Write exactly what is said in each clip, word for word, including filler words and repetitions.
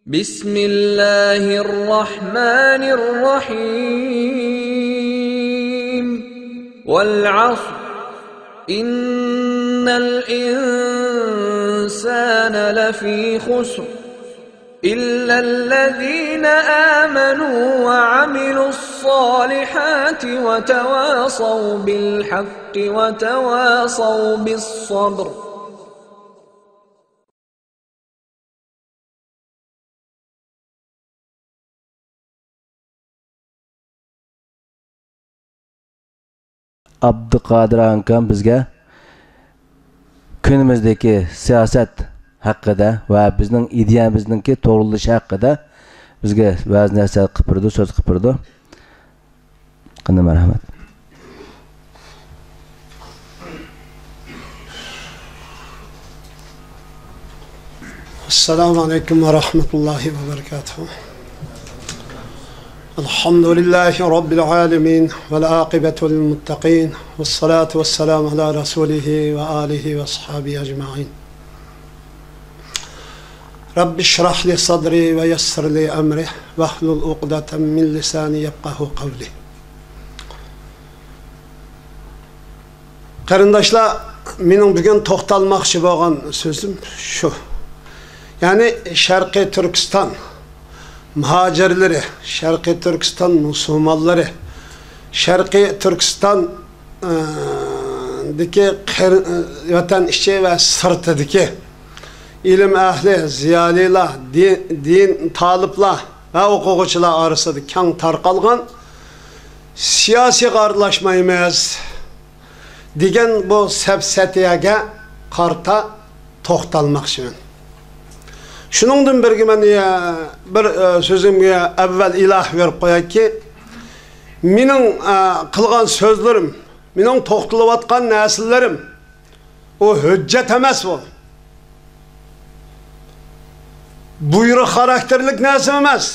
بسم الله الرحمن الرحيم. والعصر. إن الإنسان لفي خسر. إلا الذين آمنوا وعملوا الصالحات وتواصوا بالحق وتواصوا بالصبر. ئابدۇقادىر ئاكام بىزگە كۈنىمىزدىكى سىياسەت ھەققىدە ۋە بىزنىڭ ئىدىيەمىزنىڭكى توغرىلىشى ھەققىدە بىزگە ۋەز نەسىھەت قىلىپ بېرىدۇ، سۆز قىلىپ بېرىدۇ. قېنى، مەرھەمەت. السلام عليكم ورحمة الله وبركاته. الحمد لله رب العالمين، والعاقبة للمتقين، والصلاة والسلام على رسوله وآله وأصحابه أجمعين. رب اشرح لي صدري ويسر لي أمري واحلل عقدة من لساني يفقهوا قولي. قېرىنداشلار، مېنىڭ بۈگۈن توختالماقچى بولغان سۆزۈم شۇ. يەنى شەرقىي تۈركىستان مۇھاجىرلىرى، شەرقىي تۈركىستان مۇسۇلمانلىرى، شەرقىي تۈركىستان، ئى، دىكى قېر-، ئى، ۋەتەن ئىچى ۋە سىرتىدىكى ئىلىم ئەھلى، زىيالىيلار، دىن، دىن تالىپلار ۋە ئوقۇغۇچىلار ئارىسىدا كەڭ تارقالغان سىياسىيغا ئارىلاشمايمىز دېگەن بۇ سەپسەتىيەگە قارىتا توختالماقچىمەن. شۇنىڭدىن بىرگە مەن، ئە، بىر، ئە، سۆزۈمگە ئەۋۋەل ئىلاھە بېرىپ قويايكى، مېنىڭ، ئە، قىلغان سۆزلىرىم، مېنىڭ توختىلىۋاتقان نەرسىلىرىم، ئۇ ھۆججەت ئەمەس ئۇ. بۇيرۇق خاراكتېرلىك نەرسە ئەمەس،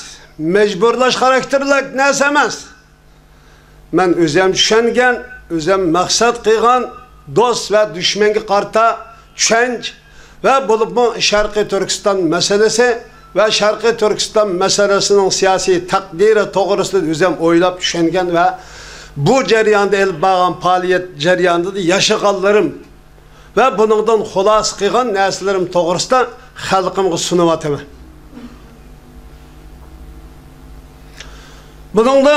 مەجبۇرلاش خاراكتېرلىك نەرسە ئەمەس. مەن ئۆزۈم چۈشەنگەن، ئۆزۈم مەقسەت قىلغان، دوست ۋە دۈشمەنگە قارىتا چۈشەنچە ۋە بولۇپمۇ شەرقىي تۈركىستان مەسىلىسى ۋە شەرقىي تۈركىستان مەسىلىسىنىڭ سىياسىي تەقدىرى توغرىسىدا ئۆزۈم ئويلاپ چۈشەنگەن ۋە بۇ جەرياندا ئېلىپ بارغان پائالىيەت جەريانىدا ياشىغانلىرىم ۋە بۇنىڭدىن خۇلاسە قىلغان نەرسىلىرىم توغرىسىدا خەلقىمگە سۇنۇۋاتىمەن. بۇنىڭدا،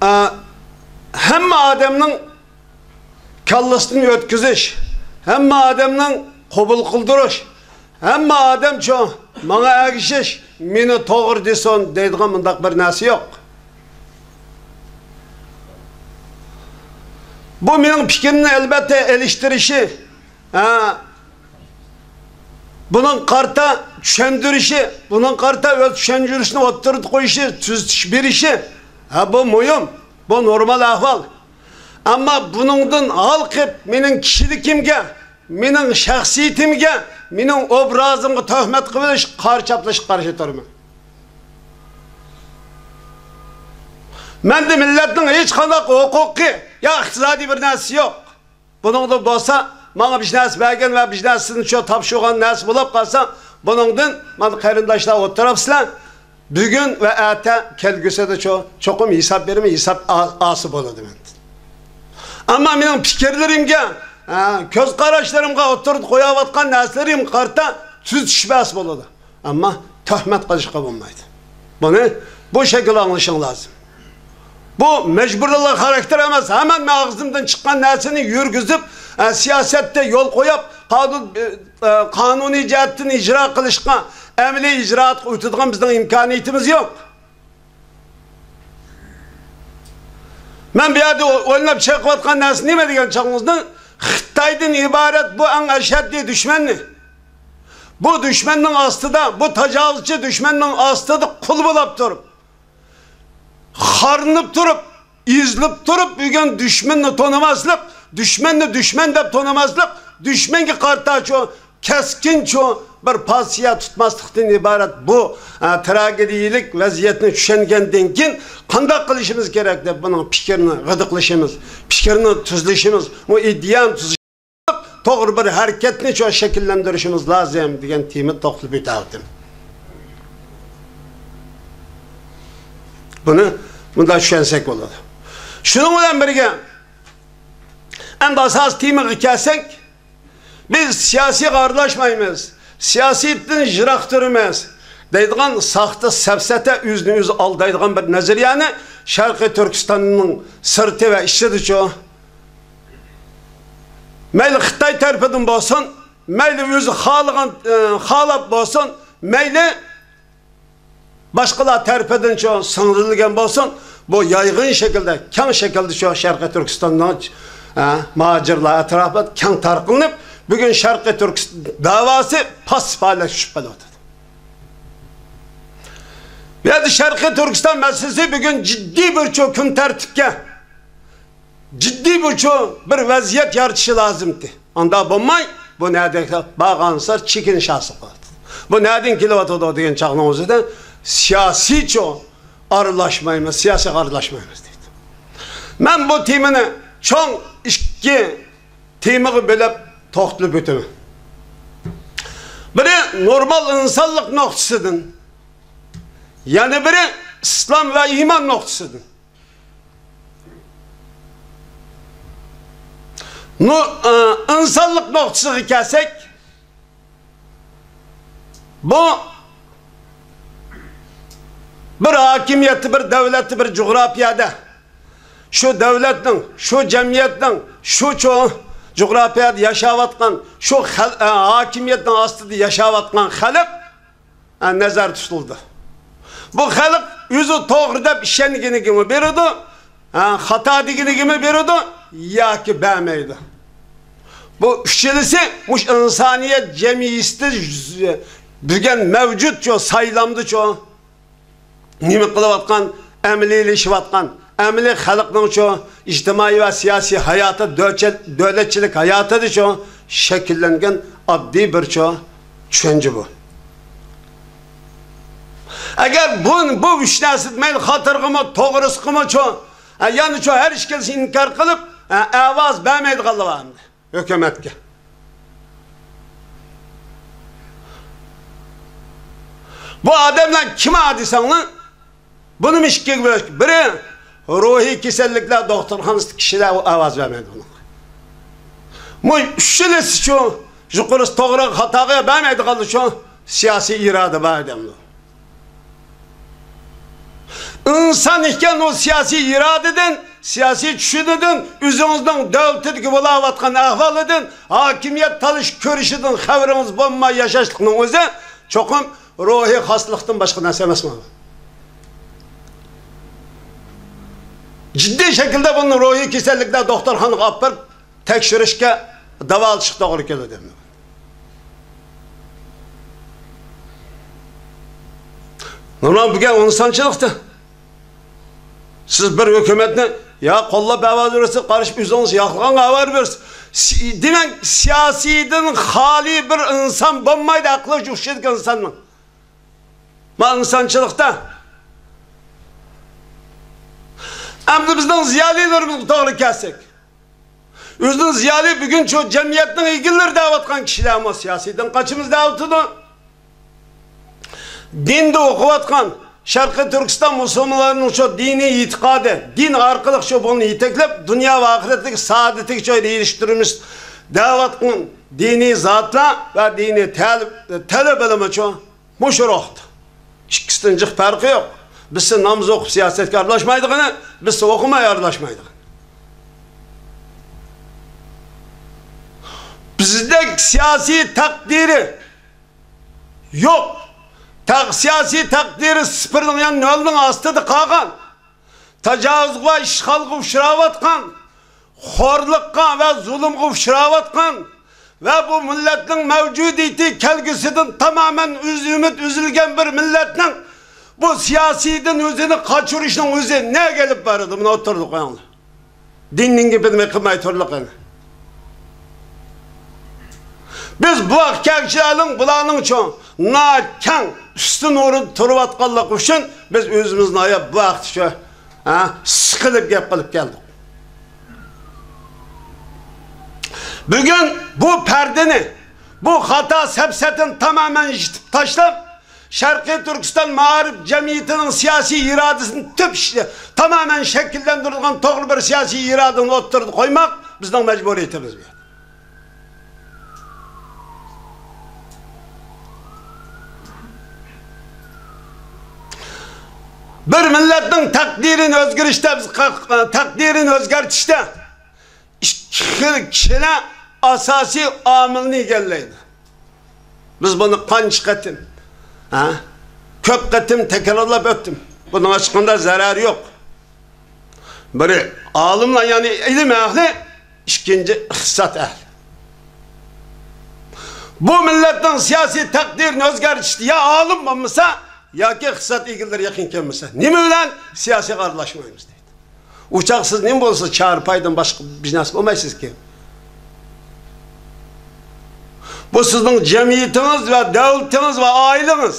ئە، ھەممە ئادەمنىڭ كاللىسىدىن ئۆتكۈزۈش، ھەممە ئادەمنىڭ قوبۇل قىلدۇرۇش، ھەممە ئادەم شۇ ماڭا ئەگىشىش، مېنى توغرا دېسۇن دەيدىغان مۇنداق بىر نەرسە يوق. بۇ مېنىڭ پىكرىمنى ئەلۋەتتە ئېلىشتۇرۇشى، ھە، بۇنىڭ قارىتا چۈشەندۈرۈشى، بۇنىڭ قارىتا ئۆز چۈشەندۈرۈشىنى ئوتتۇرىدا قويۇشى، تۈزىتىش بېرىشى، ھە، بۇ مۇھىم، بۇ نورمال ئەھۋال. ئەمما بۇنىڭدىن ھالقىپ، مېنىڭ كىشىلىكىمگە، مېنىڭ شەخسىيىتىمگە، مېنىڭ ئوبرازىمغا تۆھمەت قىلىۋېلىش، قارا چاپلىشىغا قارشى تۇرىمەن. مەندە مىللەتنىڭ ھېچقانداق ھوقۇقى يا ئىقتىسادىي بىر نەرسىسى يوق. بۇنىڭدا بولسا، ماڭا بىر نەرسە بەرگەن ۋە بىر نەرسىدىن شۇ تاپشۇرغان نەرسە بولۇپ قالسا، بۇنىڭدىن مانا قېرىنداشلار ئولتۇرۇپسىلەر. بۈگۈن ۋە ئەتە كەلگۈسىدە چو-، چوقۇم ھېساب بېرىمەن، ھېساب ئا-، ئاسا بولىدۇ مەندىن. ئەمما مېنىڭ پىكىرلىرىمگە، ھە، كۆز قاراشلىرىمغا ئوتتۇرىدا قويۇۋاتقان نەرسىلىرىمگە قارىتا تۈزىتىش بەرسە بولىدۇ. ئەمما تۆھمەت قىلىشقا بولمايدۇ. بۇنى بۇ شەكىلدە ئاڭلىشىڭ لازىم. بۇ مەجبۇرىيەت خاراكتېر ئەمەس، ھەممە ئاغزىمدىن چىققان نەرسىنى يۈرگۈزۈپ، ئە، سىياسەتتە يول قويۇپ، قانۇن، ئە، قانۇنىي جەھەتتىن ئىجرا قىلىشقا، ئەمەلىي ئىجرائاتقا ئۆتىدىغان بىزنىڭ ئىمكانىيىتىمىز يوق. مەن بۇ يەردە ئويلاپ چېقىۋاتقان نەرسە نېمە دېگەن چاغىڭىزدا، خىتايدىن ئىبارەت بۇ ئەڭ ئەشەددىي دۈشمەننى، بۇ دۈشمەننىڭ ئاستىدا، بۇ تاجاۋۇزچى دۈشمەننىڭ ئاستىدا قۇل بولاپ تۇرۇپ، خارلىنىپ تۇرۇپ، ئېزىلىپ تۇرۇپ، بۈگۈن دۈشمەننى تونۇماسلىق، دۈشمەننى دۈشمەن دەپ تونۇماسلىق، دۈشمەنگە قارىتا شۇ كەسكىن شۇ بىر پوزىتسىيە تۇتماسلىقتىن ئىبارەت بۇ، ئە، تراگېدىيىلىك ۋەزىيەتنى چۈشەنگەندىن كېيىن قانداق قىلىشىمىز كېرەك دەپ بۇنىڭ پىكرىنى غىدىقلىشىمىز، پىكرىنى تۈزلىشىمىز، بۇ ئىدىيەنى تۈزۈش توغرا بىر ھەرىكەتنى شۇ شەكىللەندۈرۈشىمىز لازىم دېگەن تېمىدا توختىلىپ ئۆتەۋاتىمەن. بۇنى مۇنداق چۈشەنسەك بولىدۇ. شۇنىڭ بىلەن بىرگە، ئەمدى ئاساسىي تېمىغا كەلسەك، بىز سىياسىيغا ئارىلاشمايمىز، سىياسىيەتتىن يىراق تۇرىمىز دەيدىغان ساختا سەپسەتە، ئۆزىنى ئۆزى ئالدايدىغان بىر نەزەرىيەنى شەرقىي تۈركىستاننىڭ سىرتى ۋە ئىچىدىچۇ، مەيلى خىتاي تەرىپىدىن بولسۇن، مەيلى ئۆزى خالىغان، ئى، خالاپ بولسۇن، مەيلى باشقىلار تەرىپىدىنچۇ سىڭدۈرۈلگەن بولسۇن، بۇ يايغىن شەكىلدە، كەڭ شەكىلدىچۇ شەرقىي تۈركىستاننىڭ، ھە، مۇھاجىرلار ئەتراپىدا كەڭ تارقىلىپ، بۈگۈن شەرقىي تۈركىستان داۋاسى پاسسىپ ھالەتكە چۈشۈپ قېلىۋاتىدۇ. بۇ يەردە شەرقىي تۈركىستان مەسىلىسى بۈگۈن جىددىي بىرچۇ كۈن تەرتىپكە جىددىي بىرچۇ بىر ۋەزىيەت يارىتىشى لازىمتى. ئاندا بولماي، بۇ نەدىن بارغانسېرى چېكىنىش ھاسىل قىلىۋاتىدۇ. بۇ نەدىن كېلىۋاتىدۇ دېگەن چاغنىڭ ئۆزىدە سىياسىيچۇ ئارىلاشمايمىز، سىياسىيغا ئارىلاشمايمىز دەيدۇ. مەن بۇ تېمىنى چوڭ ئىككى تېمىغا بۆلۈپ توختىلىپ ئۆتىمەن. بىرى نورمال ئىنسانلىق نۇقتىسىدىن، يەنە بىرى ئىسلام ۋە ئىمان نۇقتىسىدىن. نۇ-، ئى، ئىنسانلىق نۇقتىسىغا كەلسەك، بۇ بىر ھاكىمىيەتتە، بىر دۆلەتتە، بىر جۇغراپىيەدە، شۇ دۆلەتنىڭ، شۇ جەمئىيەتنىڭ، شۇ چوڭ جۇغراپىيەدە ياشاۋاتقان، شۇ خەل-، ئە، ھاكىمىيەتنىڭ ئاستىدا ياشاۋاتقان خەلق، ئە، نەزەر تۇتۇلىدۇ. بۇ خەلق ئۆزى توغرا دەپ ئىشەنگىنىگىمۇ بېرىدۇ، ئە، خاتا دېگىنىگىمۇ بېرىدۇ ياكى بەرمەيدۇ. بۇ ئۈچىلىسى مۇشۇ ئىنسانىيەت جەمئىيىتىدە بۈگۈن مەۋجۇتچۇ، سايلامدىچۇ، نېمە قىلىۋاتقان، ئەمەلىيلىشىۋاتقان، ئەمەلىي خەلقنىڭچۇ ئىجتىمائىي ۋە سىياسىي ھاياتى، دۆچە-، دۆلەتچىلىك ھاياتىدىچۇ شەكىللەنگەن ئاددىي بىرچۇ چۈشەنچە بۇ. ئەگەر بۇ، بۇ ئۈچ نەرسە مەيلى خاتىرىغىمۇ، توغرىسىغىمۇچۇ، ئە، يەنىچۇ ھەر ئىككىلىسى ئىنكار قىلىپ، ئە، ئاۋاز بەرمەيدىغانلار بار ئەمدى. ھۆكۈمەتكە. بۇ ئادەملەر كىم ھە دېسەڭلار، بۇنىمۇ ئىككىگە بۆلۈش. بىرى روھىي كېسەللىكلەر دوختۇرخانىسىدىكى كىشىلەر ئاۋاز بەرمەيدۇ بۇنىڭغا. مۇ ئۈچىلىسىچۇ، يۇقىرىسى توغرا خاتاغا بەرمەيدىغانلىچۇ سىياسىي ئىرادە بار ئادەملەر. ئىنسان ئىكەن، ئۇ سىياسىي ئىرادىدىن، سىياسىي چۈشىنىدىن، ئۆزىڭىزنىڭ دۆلىتىدىكى بولاۋاتقان ئەھۋالىدىن، ھاكىمىيەت تالىشىش كۈرىشىدىن خەۋىرىڭىز بولماي ياشاشلىقنىڭ ئۆزى چوقۇم روھىي خاستىلىقتىن باشقا نەرسە ئەمەس مانا. جىددىي شەكىلدە بۇنى روھىي كېسەللىكلەر دوختۇرخانىغا ئاپىرىپ، تەكشۈرۈشكە، داۋالىتىشقا توغرا كېلىدۇ. نورمال بۈگۈن ئىنسانچىلىقتا سىز بىر ھۆكۈمەتنى يا قوللاپ ئاۋاز بېرىسىز، قارشى ئۆزىڭىز ياقلىغانغا ئاۋاز بېرىسىز. سى-، دېمەك، سىياسىيدىن خالىي بىر ئىنسان بولمايدۇ، ئەقلى ئوخشايدىغان ئىنساننىڭ. ما ئىنسانچىلىقتا ئەمدى بىزنىڭ زىيالىيلىرىمىزغا توغرا كەلسەك، ئۆزىنىڭ زىيالىي بۈگۈن شۇ جەمئىيەتنىڭ ئىگىلىرى دەۋاتقان كىشىلەرمۇ سىياسىيدىن قاچىمىز دەۋاتىدۇ. دىندا ئوقۇۋاتقان شەرقىي تۈركىستان مۇسۇلمانلىرىنىڭ شۇ دىنىي ئېتىقادى، دىن ئارقىلىق شۇ بۇنى يېتەكلەپ، دۇنيا ۋە ئاخىرەتتىكى سائادىتىگە شۇ ئېرىشتۈرىمىز دەۋاتقان دىنىي زاتلار ۋە دىنىي تەل-، تەلىبىلىرىمۇ شۇ مۇشۇ روھتا. ئىككىسىدىن جىق پەرقى يوق. بىرسى ناماز ئوقۇپ سىياسەتكە ئارىلاشمايدىغىنى، بىرسى ئوقۇماي ئارىلاشمايدىغىنى. بىزدەك سىياسىي تەقدىرى يوق. تەق-، سىياسىي تەقدىرى سىفىرنىڭ، يەنى نۆلنىڭ ئاستىدا قالغان، تاجاۋۇزغا، ئىشغالغا ئۇچراۋاتقان، خورلۇققا ۋە زۇلۇمغا ئۇچراۋاتقان ۋە بۇ مىللەتنىڭ مەۋجۇدىيىتى، كەلگۈسىدىن تامامەن ئۈز-، ئۈمىد ئۈزۈلگەن بىر مىللەتنىڭ بۇ سىياسىيدىن ئۆزىنى قاچۇرۇشنىڭ ئۆزى نەگە ئېلىپ بارىدۇ؟ بۇنى ئوتتۇرىغا قويۇڭلار. دىننىڭ گېپىنى قىلماي تۇرلۇق ئەمدى. بىز بۇ ۋاقىت كەلگۈچىلەرنىڭ، بۇلارنىڭچۇ ناھايىتى كەڭ ئۈستۈن ئورۇندا تۇرۇۋاتقانلىقى ئۈچۈن بىز ئۆزىمىزنى ئاياپ بۇ ھەقتە شۇ، ھە، سىقىلىپ گەپ قىلىپ كەلدۇق. بۈگۈن بۇ پەردىنى، بۇ خاتا سەپسەتىنى تامامەن يېپىپ تاشلاپ، شەرقىي تۈركىستان مائارىپ جەمئىيىتىنىڭ سىياسىي ئىرادىسىنى تۈپ ئىشلە-، تامامەن شەكىللەندۈرىدىغان توغرا بىر سىياسىي ئىرادىنى ئوتتۇرىدا قويماق بىزنىڭ مەجبۇرىيىتىمىز. بىر مىللەتنىڭ تەقدىرىنى ئۆزگىرىشتە، بىز ق-، تەقدىرىنى ئۆزگەرتىشتە ئىككى خىل كىشىلەر ئاساسىي ئامىلنى ئىگىلەيدۇ. بىز بۇنى قانچە قېتىم، ھە؟ كۆپ قېتىم تەكرارلاپ ئۆتتۈم. بۇنىڭ ھېچقانداق زەرەرى يوق. بىرى ئالىملار، يەنى ئىلىم ئەھلى، ئىككىنچى ئىقتىساد ئەھلى. بۇ مىللەتنىڭ سىياسىي تەقدىرىنى ئۆزگەرتىشتە يا ئالىم بولمىسا، ياكى ئىقتىساد ئىگىلىرى يېقىن كەلمىسە، نېمە بىلەن سىياسىيغا ئارىلاشمايمىز دەيدۇ. ئۇ چاغ سىز نېمە بولسا چارپايدىن باشقا بىر نەرسە بولمايسىزكى. بۇ سىزنىڭ جەمئىيىتىڭىز ۋە دۆلىتىڭىز ۋە ئائىلىڭىز.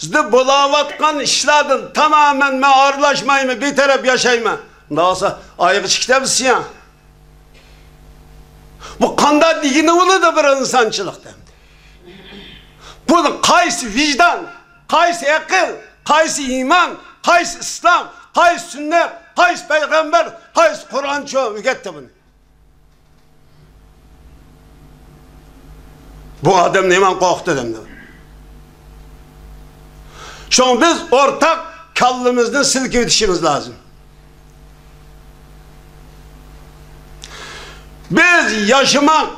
سىزدە بولاۋاتقان ئىشلاردىن تامامەن مەن ئارىلاشمايمەن، بىر تەرەپ ياشايمەن. مۇنداق بولسا ئايىغى چىقىپ كېتەمسىز يا. بۇ قانداق دېگىنى بولىدۇ بىر ئىنسانچىلىقتا؟ بۇنى قايسى ۋىجدان، قايسى ئەقىل، قايسى ئىمان، قايسى ئىسلام، قايسى سۈننەت، قايسى پەيغەمبەر، قايسى قۇرئانچۇ ئۆگەتتى بۇنى؟ بۇ ئادەمنى نېمە قورقۇتىدۇ ئەمدى؟ شۇڭا بىز ئورتاق كاللىمىزنى سىلكىۋېتىشىمىز لازىم. بىز ياشىماق،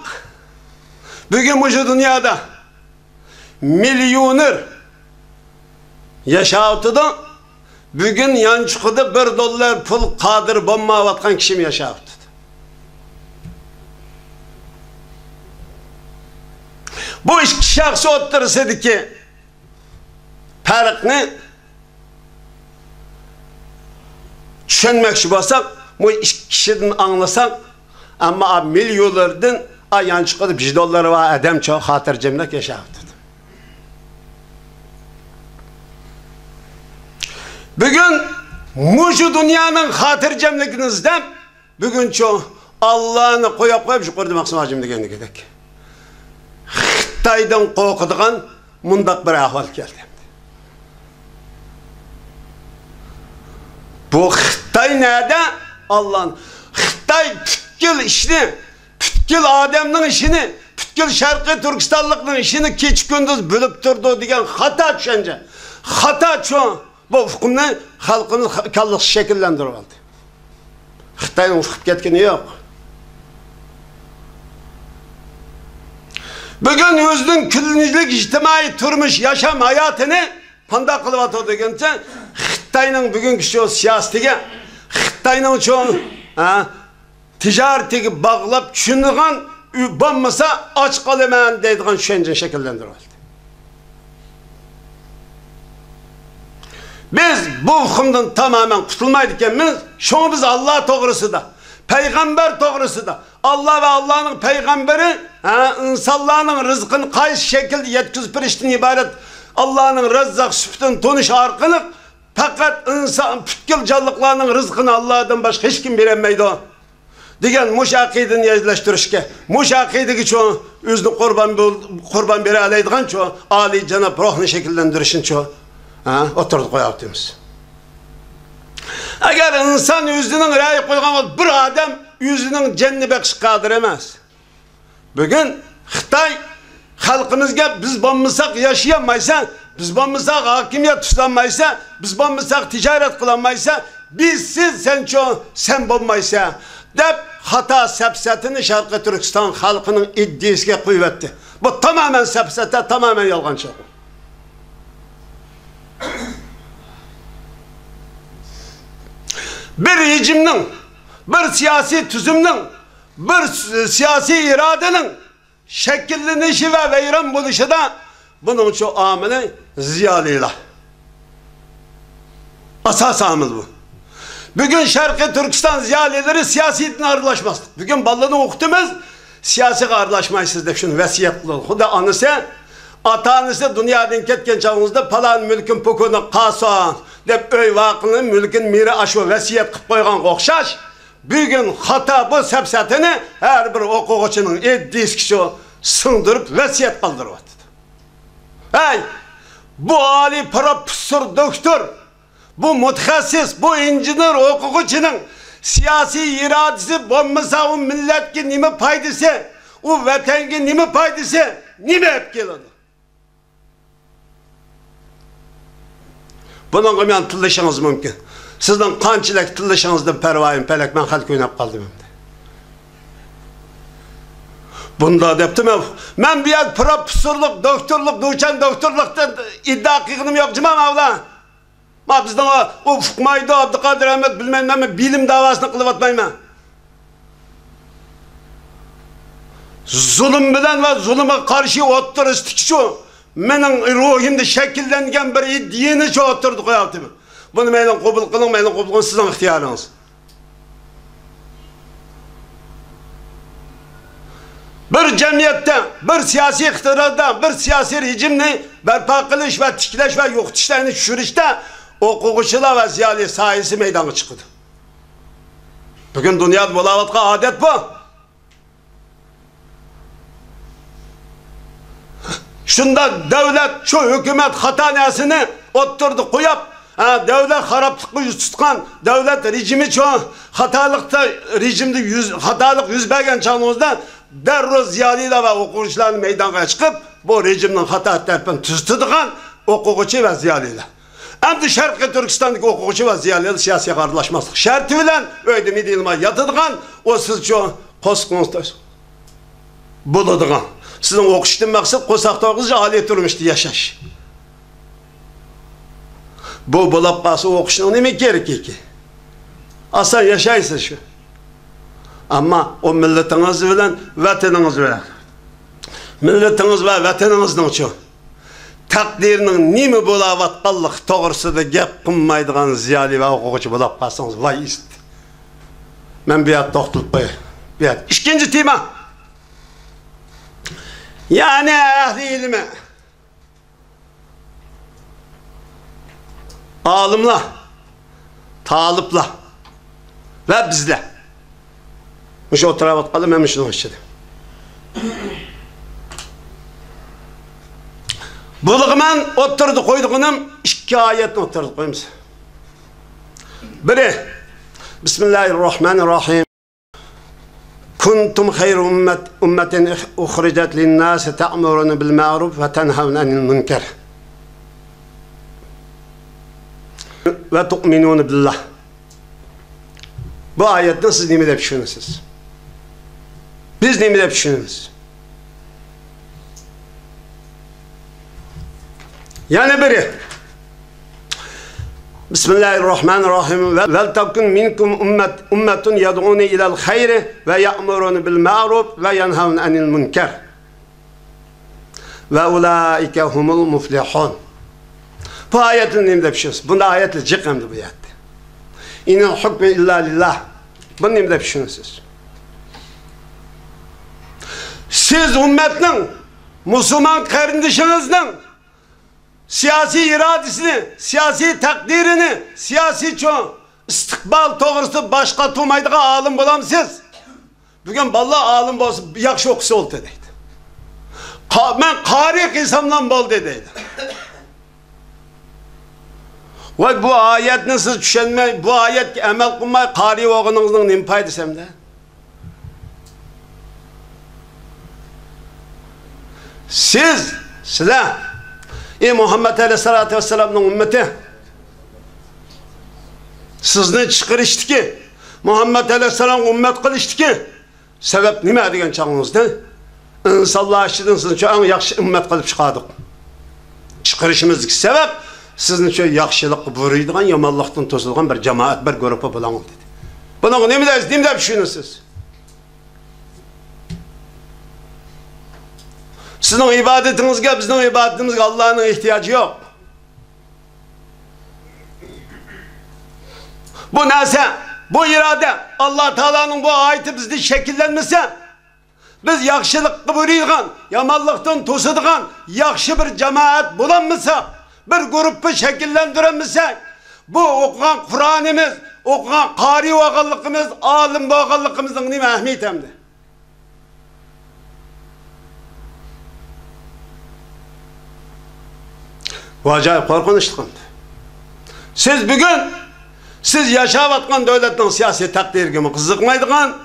بۈگۈن مۇشۇ دۇنيادا مىليونېر ياشاۋاتىدۇ. بۈگۈن يانچۇقىدا بىر دوللار پۇل قادىر بولمايۋاتقان كىشىمۇ ياشاۋاتىدۇ. بۇ ئىككى شەخس ئوتتۇرىسىدىكى پەرقنى چۈشەنمەكچى بولساق، بۇ ئىككى كىشىدىن ئاڭلىساق، ئەمما مىليونېردىن يانچۇقىدا بىر دوللار بار ئادەمچۇ خاتىرجەملىك ياشاۋاتىدۇ. بۈگۈن مۇشۇ دۇنيانىڭ خاتىرجەملىكىنى ئىزدەپ، بۈگۈنچۇ ئاللانى قويۇپ قويۇپ يۇقىرىدا مەخسۇم ھاجىم دېگەندىكىدەك خىتايدىن قورقىدىغان مۇنداق بىر ئەھۋال كەلدى. بۇ خىتاي نەدە؟ ئاللانى. خىتاي پۈتكۈل ئىشنى، پۈتكۈل ئادەمنىڭ ئىشىنى، پۈتكۈل شەرقىي تۈركىستانلىقنىڭ ئىشىنى كېچە-كۈندۈز بۆلۈپ تۇرىدۇ دېگەن خاتا چۈشەنچە. خاتا چۈ-، بۇ ئۇقۇمنى خەلقىمىز كاللىسى شەكىللەندۈرۈۋالدى. خىتاينىڭ ئۇقۇپ كەتكىنى يوق. بۈگۈن ئۆزىنىڭ كۈندىلىك ئىجتىمائىي تۇرمۇش، ياشام ھاياتىنى قانداق قىلىۋاتىدۇ دېگەنچە، خىتاينىڭ بۈگۈنكى شۇ سىياسىتىگە، خىتاينىڭ شۇ، ھە، تىجارىتىگە باغلاپ چۈشىنىدىغان ئۆي بولمىسا ئاچ قالىمەن دەيدىغان چۈشەنچىنى شەكىللەندۈرۈۋالدى. بىز بۇ ئۇقۇمدىن تامامەن قۇتۇلمايدىكەنمىز. شۇڭا بىز ئاللا توغرىسىدا، پەيغەمبەر توغرىسىدا، ئاللا ۋە ئاللانىڭ پەيغەمبىرى، ھە، ئىنسانلارنىڭ رىزقىنى قايسى شەكىلدە يەتكۈزۈپ بېرىشتىن ئىبارەت ئاللانىڭ رەززاق سۈپىتىنى تونۇش ئارقىلىق، پەقەت ئىنسان، پۈتكۈل جانلىقلارنىڭ رىزقىنى ئاللادىن باشقا ھېچكىم بېرەلمەيدۇ دېگەن مۇشۇ ئەقىدىنى يەرلەشتۈرۈشكە، مۇشۇ ئەقىدىگە شۇ ئۆزىنى قۇربان بول-، قۇربان بېرەلەيدىغان شۇ ئالىيجاناب روھنى شەكىللەندۈرۈشنى شۇ، ھە، ئوتتۇرىدا قويۇۋاتىمىز. ئەگەر ئىنسان ئۆزىنىڭ رەي قويغان بىر ئادەم ئۆزىنىڭ جېنىنى بېقىشقا قادىر ئەمەس. بۈگۈن خىتاي خەلقىمىزگە بىز بولمىساق ياشىيالمايسەن، بىز بولمىساق ھاكىمىيەت تۇتالمايسەن، بىز بولمىساق تىجارەت قىلالمايسەن، بىزسىز سەنچۇ، سەن بولمايسەن دەپ خاتا سەپسەتىنى شەرقىي تۈركىستان خەلقىنىڭ ئىدىيىسىگە قويۇۋەتتى. بۇ تامامەن سەپسەتە، تامامەن يالغانچىلىق. بىر رېجىمنىڭ، بىر سىياسىي تۈزۈمنىڭ، بىر سىياسىي ئىرادىنىڭ شەكىللىنىشى ۋە ۋەيران بولۇشىدا بۇنىڭ شۇ ئامىلى زىيالىيلار. ئاساسىي ئامىل بۇ. بۈگۈن شەرقىي تۈركىستان زىيالىيلىرى سىياسىيدىن ئارىلاشماسلىق. بۈگۈن بالىلارنى ئوقۇتىمىز، سىياسىيغا ئارىلاشمايسىز دەپ شۇنى ۋەسىيەت قىلىدۇ. خۇددى ئانىسى، ئاتا-ئانىسى دۇنيادىن كەتكەن چاغىڭىزدا پالان مۈلكۈم پوكۇنى قالسۇن دەپ ئۆي ۋاقىنى، مۈلكىنى مىرا ئاشۇ ۋەسىيەت قىلىپ قويغانغا ئوخشاش، بۈگۈن خاتا بۇ سەپسەتىنى ھەر بىر ئوقۇغۇچىنىڭ ئىدىيىسىگە شۇ سىڭدۈرۈپ ۋەسىيەت قالدۇرۇۋاتىدۇ. ھەي، بۇ ئالىي پروفېسسور، دوكتور، بۇ مۇتەخەسسىس، بۇ ئىنژېنېر ئوقۇغۇچىنىڭ سىياسىي ئىرادىسى بولمىسا، ئۇ مىللەتكە نېمە پايدىسى، ئۇ ۋەتەنگە نېمە پايدىسى، نېمە ئېلىپ كېلىدۇ؟ بۇنىڭغا مەن تىللىشىڭىز مۇمكىن. سىزنىڭ قانچىلىك تىللىشىڭىزدىن پەرۋايىم پەلەك، مەن خەلقكە ئويناپ قالدىم ئەمدى. بۇنداق دەپتۇ، مەن، مەن بۇ يەردە پروفېسسورلۇق، دوكتورلۇق، دوچېنت دوكتورلۇقتىن ئىدىئا قىلغىنىم يوق، جۇما ماۋلا. ما بىزنىڭ ئۇ ئۇقمايدۇ، ئابدۇقادىر ئەمەت، بىلمەيمەن، مەن بىلىم داۋاسىنى قىلىۋاتمايمەن. زۇلۇم بىلەن ۋە زۇلۇمغا قارشى ئوتتۇرىسىدىكى شۇ مېنىڭ روھىمدا شەكىللەنگەن بىر ئىدىيەنى شۇ ئوتتۇرىدا قويۇۋاتىمەن. بۇنى مەيلىڭ قوبۇل قىلىڭ، مەيلىڭ قوبۇل قىلمىسا، سىزنىڭ ئىختىيارىڭىز. بىر جەمئىيەتتە، بىر سىياسىي ئىقتىداردا، بىر سىياسىي رېجىمنى بەرپا قىلىش ۋە تىكلەش ۋە يوقىتىشلارنى چۈشۈرۈشتە ئوقۇغۇچىلار ۋە زىيالىي سايىسى مەيدانغا چىقىدۇ. بۈگۈن دۇنيادا بولاۋاتقان ئادەت بۇ. شۇنداق دۆلەت، شۇ ھۆكۈمەت خاتا نەرسىنى ئوتتۇرىدا قويۇپ، ھە، دۆلەت خارابلىققا يۈز تۇتقان، دۆلەت رېجىمى شۇ خاتالىقتا، رېجىمدە يۈز، خاتالىق يۈز بەرگەن چاغىڭىزدا دەررۇ زىيالىيلار ۋە ئوقۇغۇچىلارنى مەيدانغا چىقىپ، بۇ رېجىمنىڭ خاتا تەرىپىنى تۈزىتىدىغان ئوقۇغۇچى ۋە زىيالىيلار. ئەمدى شەرقىي تۈركىستاندىكى ئوقۇغۇچى ۋە زىيالىيلار سىياسىيغا ئارىلاشماسلىق شەرتى بىلەن ئۆيدە مىدىرلىماي ياتىدىغان، ئۇ سىز شۇ قورسىقىڭىز تويسۇن. بولىدىغان. سىزنىڭ ئوقۇشتىن مەقسەت قورساق تويغۇزۇش، ئالىي تۇرمۇشتا ياشاش. بۇ بولاپ قالسا ئوقۇشنىڭ نېمە كېرىكى؟ ئاسان ياشايسىز شۇ. ئەمما ئۇ مىللىتىڭىز بىلەن، ۋەتىنىڭىز بىلەن. مىللىتىڭىز ۋە ۋەتىنىڭىزنىڭچۇ؟ تەقدىرىنىڭ نېمە بولاۋاتقانلىقى توغرىسىدا گەپ قىلمايدىغان زىيالىي ۋە ئوقۇغۇچى بولاپ قالسىڭىز، ۋاي ئىسىت. مەن بۇ يەردە توختىلىپ قوياي. بۇ يەردە ئىككىنچى تېما. يەنى ئەھلى ئىلمى. ئالىملار، تالىپلار ۋە بىزلەر. مۇشۇ ئولتۇراۋاتقانلار مەن مۇشۇنىڭ ئىچىدە. بۇلىغا مەن ئوتتۇرىدا قويىدىغىنىم ئىككى ئايەتنى ئوتتۇرىدا قويىمىز. بىرى، بىسمىللاھىررەھمانىررەھىم. كۇنتۇم خەيرە ئۇممەت، ئۇممەتىن ئۇخرىجەت لىنناسى تەئمۇرۇنە بىل مەئرۇف ۋە تەنھەۋنە ئەنىل مۇنكەر ۋە تۇئمىنۇنە بىللاھ. بۇ ئايەتنى سىز نېمە دەپ چۈشىنىسىز؟ بىز نېمە دەپ چۈشىنىمىز؟ يەنە بىرى. بىسمىللاھىررەھمانىررەھىم. ۋەلتەكۇن مىنكۇم ئۇممەت، ئۇممەتۇن يەدئۇنە ئىلەل خەيرى ۋە يەئمۇرۇنە بىل مەئرۇف ۋە يەنھەۋنە ئەنىل مۇنكەر. ۋە ئۇلائىكە ھۇمۇل مۇفلىھۇن. بۇ ئايەتنى نېمە دەپ چۈشىنىسىز؟ بۇنداق ئايەتلەر جىق ئەمدى بۇ يەردە. ئىنىل ھۇكمۇ ئىللا لىللاھ. بۇنى نېمە دەپ چۈشىنىسىز؟ سىز ئۈممەتنىڭ، مۇسۇلمان قېرىندىشىڭىزنىڭ سىياسىي ئىرادىسىنى، سىياسىي تەقدىرىنى، سىياسىي چوڭ ئىستىقبال توغرىسىدا باش قاتۇرمايدىغان ئالىم بولامسىز؟ بۈگۈن بالىلار ئالىم بولسا، ياخشى ئوقۇسا بولدى دەيدۇ. قا-، مەن قارىي قىلساملا بولدى دەيدۇ. ۋاي، بۇ ئايەتنى سىز چۈشەنمەي، بۇ ئايەتكە ئەمەل قىلماي قارىي بولغىنىڭىزنىڭ نېمە پايدىسى ئەمدى؟ سىز، سىلەر، ئى مۇھەممەد ئەلەيھىسسالاتۇ ۋەسسالامنىڭ ئۈممىتى، سىزنى چىقىرىشتىكى، مۇھەممەد ئەلەيھىسسالامغا ئۈممەت قىلىشتىكى سەۋەب نېمە دېگەن چاغىڭىزدا، ئىنسانلار ئىچىدىن سىزنى شۇ ئەڭ ياخشى ئۈممەت قىلىپ چىقاردۇق. چىقىرىشىمىزدىكى سەۋەب، سىزنى شۇ ياخشىلىققا بۇيرۇيدىغان، يامانلىقتىن توسىدىغان بىر جامائەت، بىر گۇرۇپپا بولۇڭ دېدى. بۇنىڭغا نېمە دەيسىز، نېمە دەپ چۈشىنىسىز؟ سىزنىڭ ئىبادىتىڭىزگە، بىزنىڭ ئىبادىتىمىزگە ئاللانىڭ ئېھتىياجى يوق. بۇ نەرسە، بۇ ئىرادە، ئاللا تائالانىڭ بۇ ئايىتى بىزدە شەكىللەنمىسە، بىز ياخشىلىققا بۇيرۇيدىغان، يامانلىقتىن توسىدىغان ياخشى بىر جامائەت بولالمىساق، بىر گۇرۇپپا شەكىللەندۈرەلمىسەك، بۇ ئوقۇغان قۇرئانىمىز، ئوقۇغان قارىي بولغانلىقىمىز، ئالىم بولغانلىقىمىزنىڭ نېمە ئەھمىيىتى ئەمدى؟ ئاجايىپ قورقۇنچلۇق ئەمدى. سىز بۈگۈن، سىز ياشاۋاتقان دۆلەتنىڭ سىياسىي تەقدىرىگىمۇ قىزىقمايدىغان،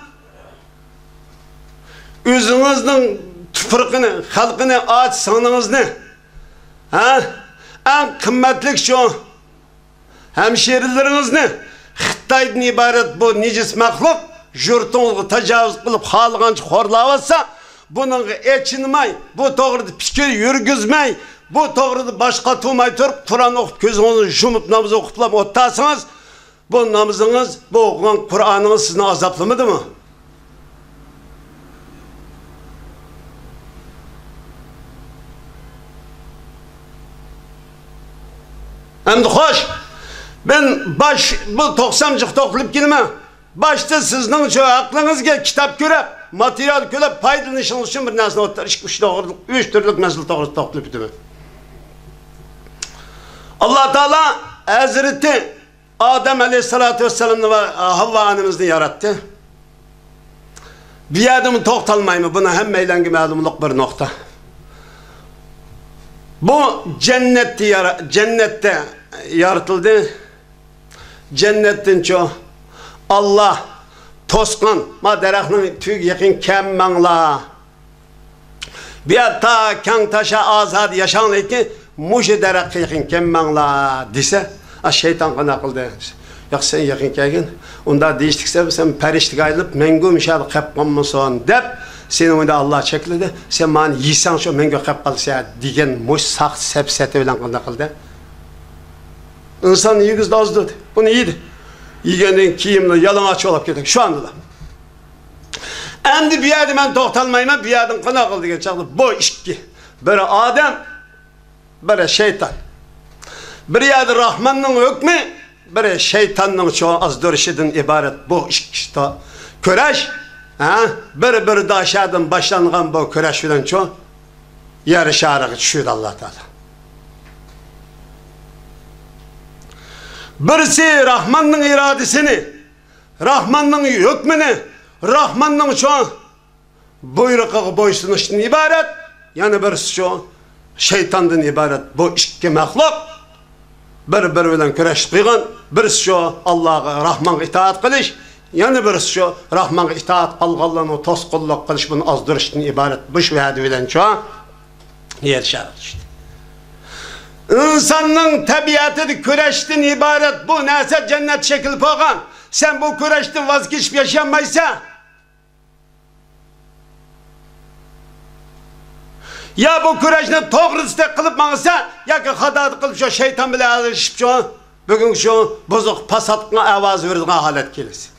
ئۆزىڭىزنىڭ تۇپرىقىنى، خەلقىنى، ئاچا سىڭلىڭىزنى، ھە؟ ئەڭ قىممەتلىك شۇ ھەمشىرىلىرىڭىزنى خىتايدىن ئىبارەت بۇ نىجىس مەخلۇق يۇرتىڭىزغا تاجاۋۇز قىلىپ، خالىغانچە خورلاۋاتسا، بۇنىڭغا ئېچىنماي، بۇ توغرىدا پىكىر يۈرگۈزمەي، بۇ توغرىدا باش قاتۇرماي تۇرۇپ، قۇرئان ئوقۇپ، كۆزىڭىزنى يۇمۇپ، ناماز ئوقۇپلا ئولتۇرسىڭىز، بۇ نامىزىڭىز، بۇ ئوقۇغان قۇرئانىڭىز سىزنى ئازابلىمىدىمۇ؟ ئەمدى خوش، مەن باش، بۇ توختامچۇق توختىلىپ كېلىمەن. باشتا سىزنىڭ شۇ ھەققىڭىزگە كىتاب كۆرۈپ، ماتېرىيال كۆرۈپ، پايدىلىنىشىڭىز ئۈچۈن بىر نەرسىنى ئوتتۇرىغا، ئىككى، ئۈچ توغرىلىق، ئۈچ تۈرلۈك مەسىلە توغرىسىدا توختىلىپ ئۆتىمەن. ئاللا تائالا ھەزرىتى ئادەم ئەلەيھىسسالاتۇ ۋەسسالامنى ۋە ھەۋۋا ئانىمىزنى ياراتتى. بۇ يەردىمۇ توختالمايمەن، بۇنى ھەممەيلەنگە مەلۇملۇق بىر نۇقتا. بۇ جەننەتتە يارا-، جەننەتتە يارىتىلدى. جەننەتتىنچۇ ئاللا توسقان، ما دەرەخنىڭ تۈۋىگە يېقىن كەلمەڭلار. بۇ يەر تا كەڭ تاشا ئازادە ياشاڭلىكىن، مۇشۇ دەرەخكە يېقىن كەلمەڭلار دېسە، ئا، شەيتان قانداق قىلدى؟ ياق، سەن يېقىن كەلگىن. ئۇنداق دېيىشلىك سەۋەب، سەن پەرىشتىگە ئايلىنىپ، مەڭگۈ مۇشۇ يەردە قېلىپ قالمىسۇن دەپ، سېنى ئۇندا ئاللا چەكلىدى. سەن مانى يېسەڭ، شۇ مەڭگۈ قېلىپ قالىسەن دېگەن مۇشۇ ساختا سەپسەتە بىلەن قانداق قىلدى؟ ئىنسان يېگۈزدى، ئازدۇردى. بۇنى يېدى. يېگەندىن كېيىن يالىڭاچ بولۇپ كېتىدۇ. شۇ ئاندىلا. ئەمدى بۇ يەردە مەن توختالمايمەن، بۇ يەردىن قانداق قىل دېگەن چاغدا بۇ ئىككى. بىرى ئادەم، بىرى شەيتان. بىر يەردە راھماننىڭ ھۆكمى، بىرى شەيتاننىڭ شۇ ئازدۇرۇشىدىن ئىبارەت بۇ ئىككى تا-، كۈرەش. ھە؟ بىر-بىرىدە شەدىن باشلانغان بۇ كۈرەش بىلەن شۇ يەر شارىغا چۈشۈردى ئاللا تائالا. بىرسى راھماننىڭ ئىرادىسىنى، راھماننىڭ ھۆكمىنى، راھماننىڭ شۇ بۇيرۇقىغا بويسۇنۇشتىن ئىبارەت، يەنە بىرسى شۇ شەيتاندىن ئىبارەت بۇ ئىككى مەخلۇق بىر-بىرى بىلەن كۈرەش قىلغان، بىرسى شۇ ئاللاغا، راھمانغا ئىتائەت قىلىش، يەنە بىرسى شۇ راھمانغا ئىتائەت قىلغانلارنى توسقۇنلۇق قىلىش، بۇنى ئازدۇرۇشتىن ئىبارەت بۇ شۇ ۋەدە بىلەن شۇ يەر شارىغا چۈشتى. ئىنساننىڭ تەبىئەتىدە كۈرەشتىن ئىبارەت بۇ نەرسە جەننەت شەكىل بولغان. سەن بۇ كۈرەشتىن ۋاز كېچىپ ياشىيالمايسەن. يا بۇ كۈرەشنى توغرىسىدەك قىلىپ ماڭسا، ياكى خاتالىق قىلىپ شۇ شەيتان بىلەن ئەلىشىپ شۇ بۈگۈنكى شۇ بۇزۇق پاساتقا ئاۋاز بېرىدىغان ھالەتكە كېلىسەن.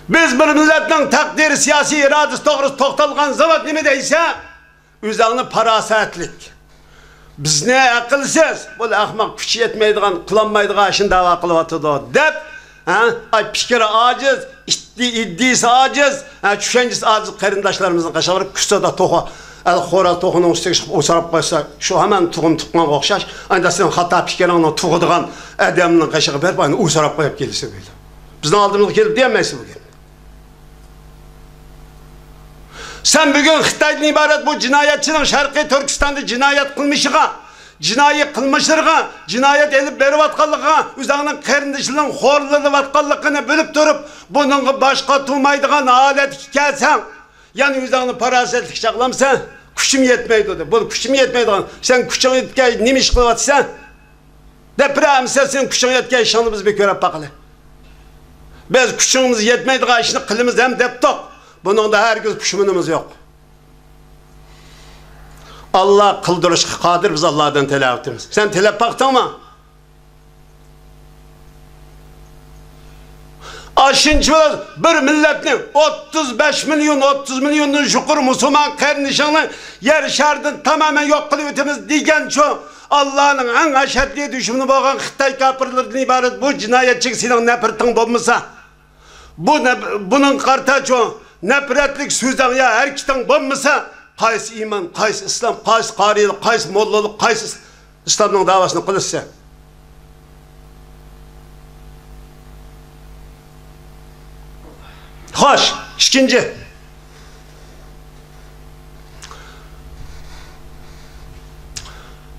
بىز بىر مىللەتنىڭ تەقدىرى، سىياسىي ئىرادىسى توغرىسىدا توختالغان زاۋات نېمە دەيسە، ئۆزۈڭنى پاراسەتلىك، بىزنى ئەقىلسىز، بۇ ئەخمەق، كۈچى يەتمەيدىغان، قىلالمايدىغان ئىشنى دەۋا قىلىۋاتىدۇ دەپ، ھە، ئاي، پىكرى ئاجىز، ئىددى-، ئىددىسى ئاجىز، ھە، چۈشەنچىسى ئاجىز قېرىنداشلارىمىزنىڭ قېشىغا بېرىپ، كۇسىدا توخۇ، ئەل خوراز توخۇنىڭ ئۈستىگە چىقىپ ئۇسراپ قويسا، شۇ ھامان تۇغۇم تۇغقانغا ئوخشاش. ئەندى سېنىڭ خاتا پىكرىڭنى تۇغىدىغان ئادەمنىڭ قېشىغا بېرىپ، ئاينى ئۇسراپ قويۇپ كېلىسەن بىلەن. بىزنىڭ ئالدىمىزغا كېلىپ دېيەلمەيسىز بۇ گەپنى. سەن بۈگۈن خىتايدىن ئىبارەت بۇ جىنايەتچىنىڭ شەرقىي تۈركىستاندا جىنايەت قىلمىشىغا، جىنايى قىلمىشلىرىغا، جىنايەت ئېلىپ بېرىۋاتقانلىقىغا، ئۆزۈڭنىڭ قېرىندىشىنىڭ خورلىنىۋاتقانلىقىنى بىلىپ تۇرۇپ، بۇنىڭغا باش قاتۇرمايدىغان ھالەتكە كەلسەڭ، يەنە ئۆزۈڭنى پاراسەتلىك چاغلامسەن؟ كۈچۈم يەتمەيدۇ دەپ. بۇ كۈچۈم يەتمەيدىغان، سەن كۈچۈڭ يەتكەن نېمە ئىش قىلىۋاتىسەن؟ دەپ بېرەمسەن، سېنىڭ كۈچۈڭ يەتكەن ئىشىڭنى بىز بىر كۆرۈپ باقىلى. بىز كۈچىڭىز يەتمەيدىغان ئىشنى قىلىمىز ھەم دەپتۇق. بۇنىڭدا ھەرگىز پۇشمىنىمىز يوق. ئاللا قىلدۇرۇشقا قادىر، بىز ئاللادىن تىلەۋاتىمىز. سەن تىلەپ باقتىڭمۇ؟ ئاشۇنچە بىر مىللەتنى، ئوتتۇز بەش مىليون، ئوتتۇز مىليوندىن يۇقىرى مۇسۇلمان قېرىندىشىڭنى يەر شارىدىن تامامەن يوق قىلىۋېتىمىز دېگەنچۇ، ئاللانىڭ ئەڭ ئەشەددىي دۈشمىنى بولغان خىتاي كاپىرلىرىدىن ئىبارەت بۇ جىنايەتچىگە سېنىڭ نەپرىتىڭ بولمىسا، بۇ نەپ-، بۇنىڭغا قارىتاچۇ، نەپرەتلىك سۆزۈڭ يا ھەرىكىتىڭ بولمىسا، قايسى ئىمان، قايسى ئىسلام، قايسى قارىيلىق، قايسى موللىلىق، قايسى ئىسلامنىڭ داۋاسىنى قىلىسەن؟ خوش، ئىككىنچى.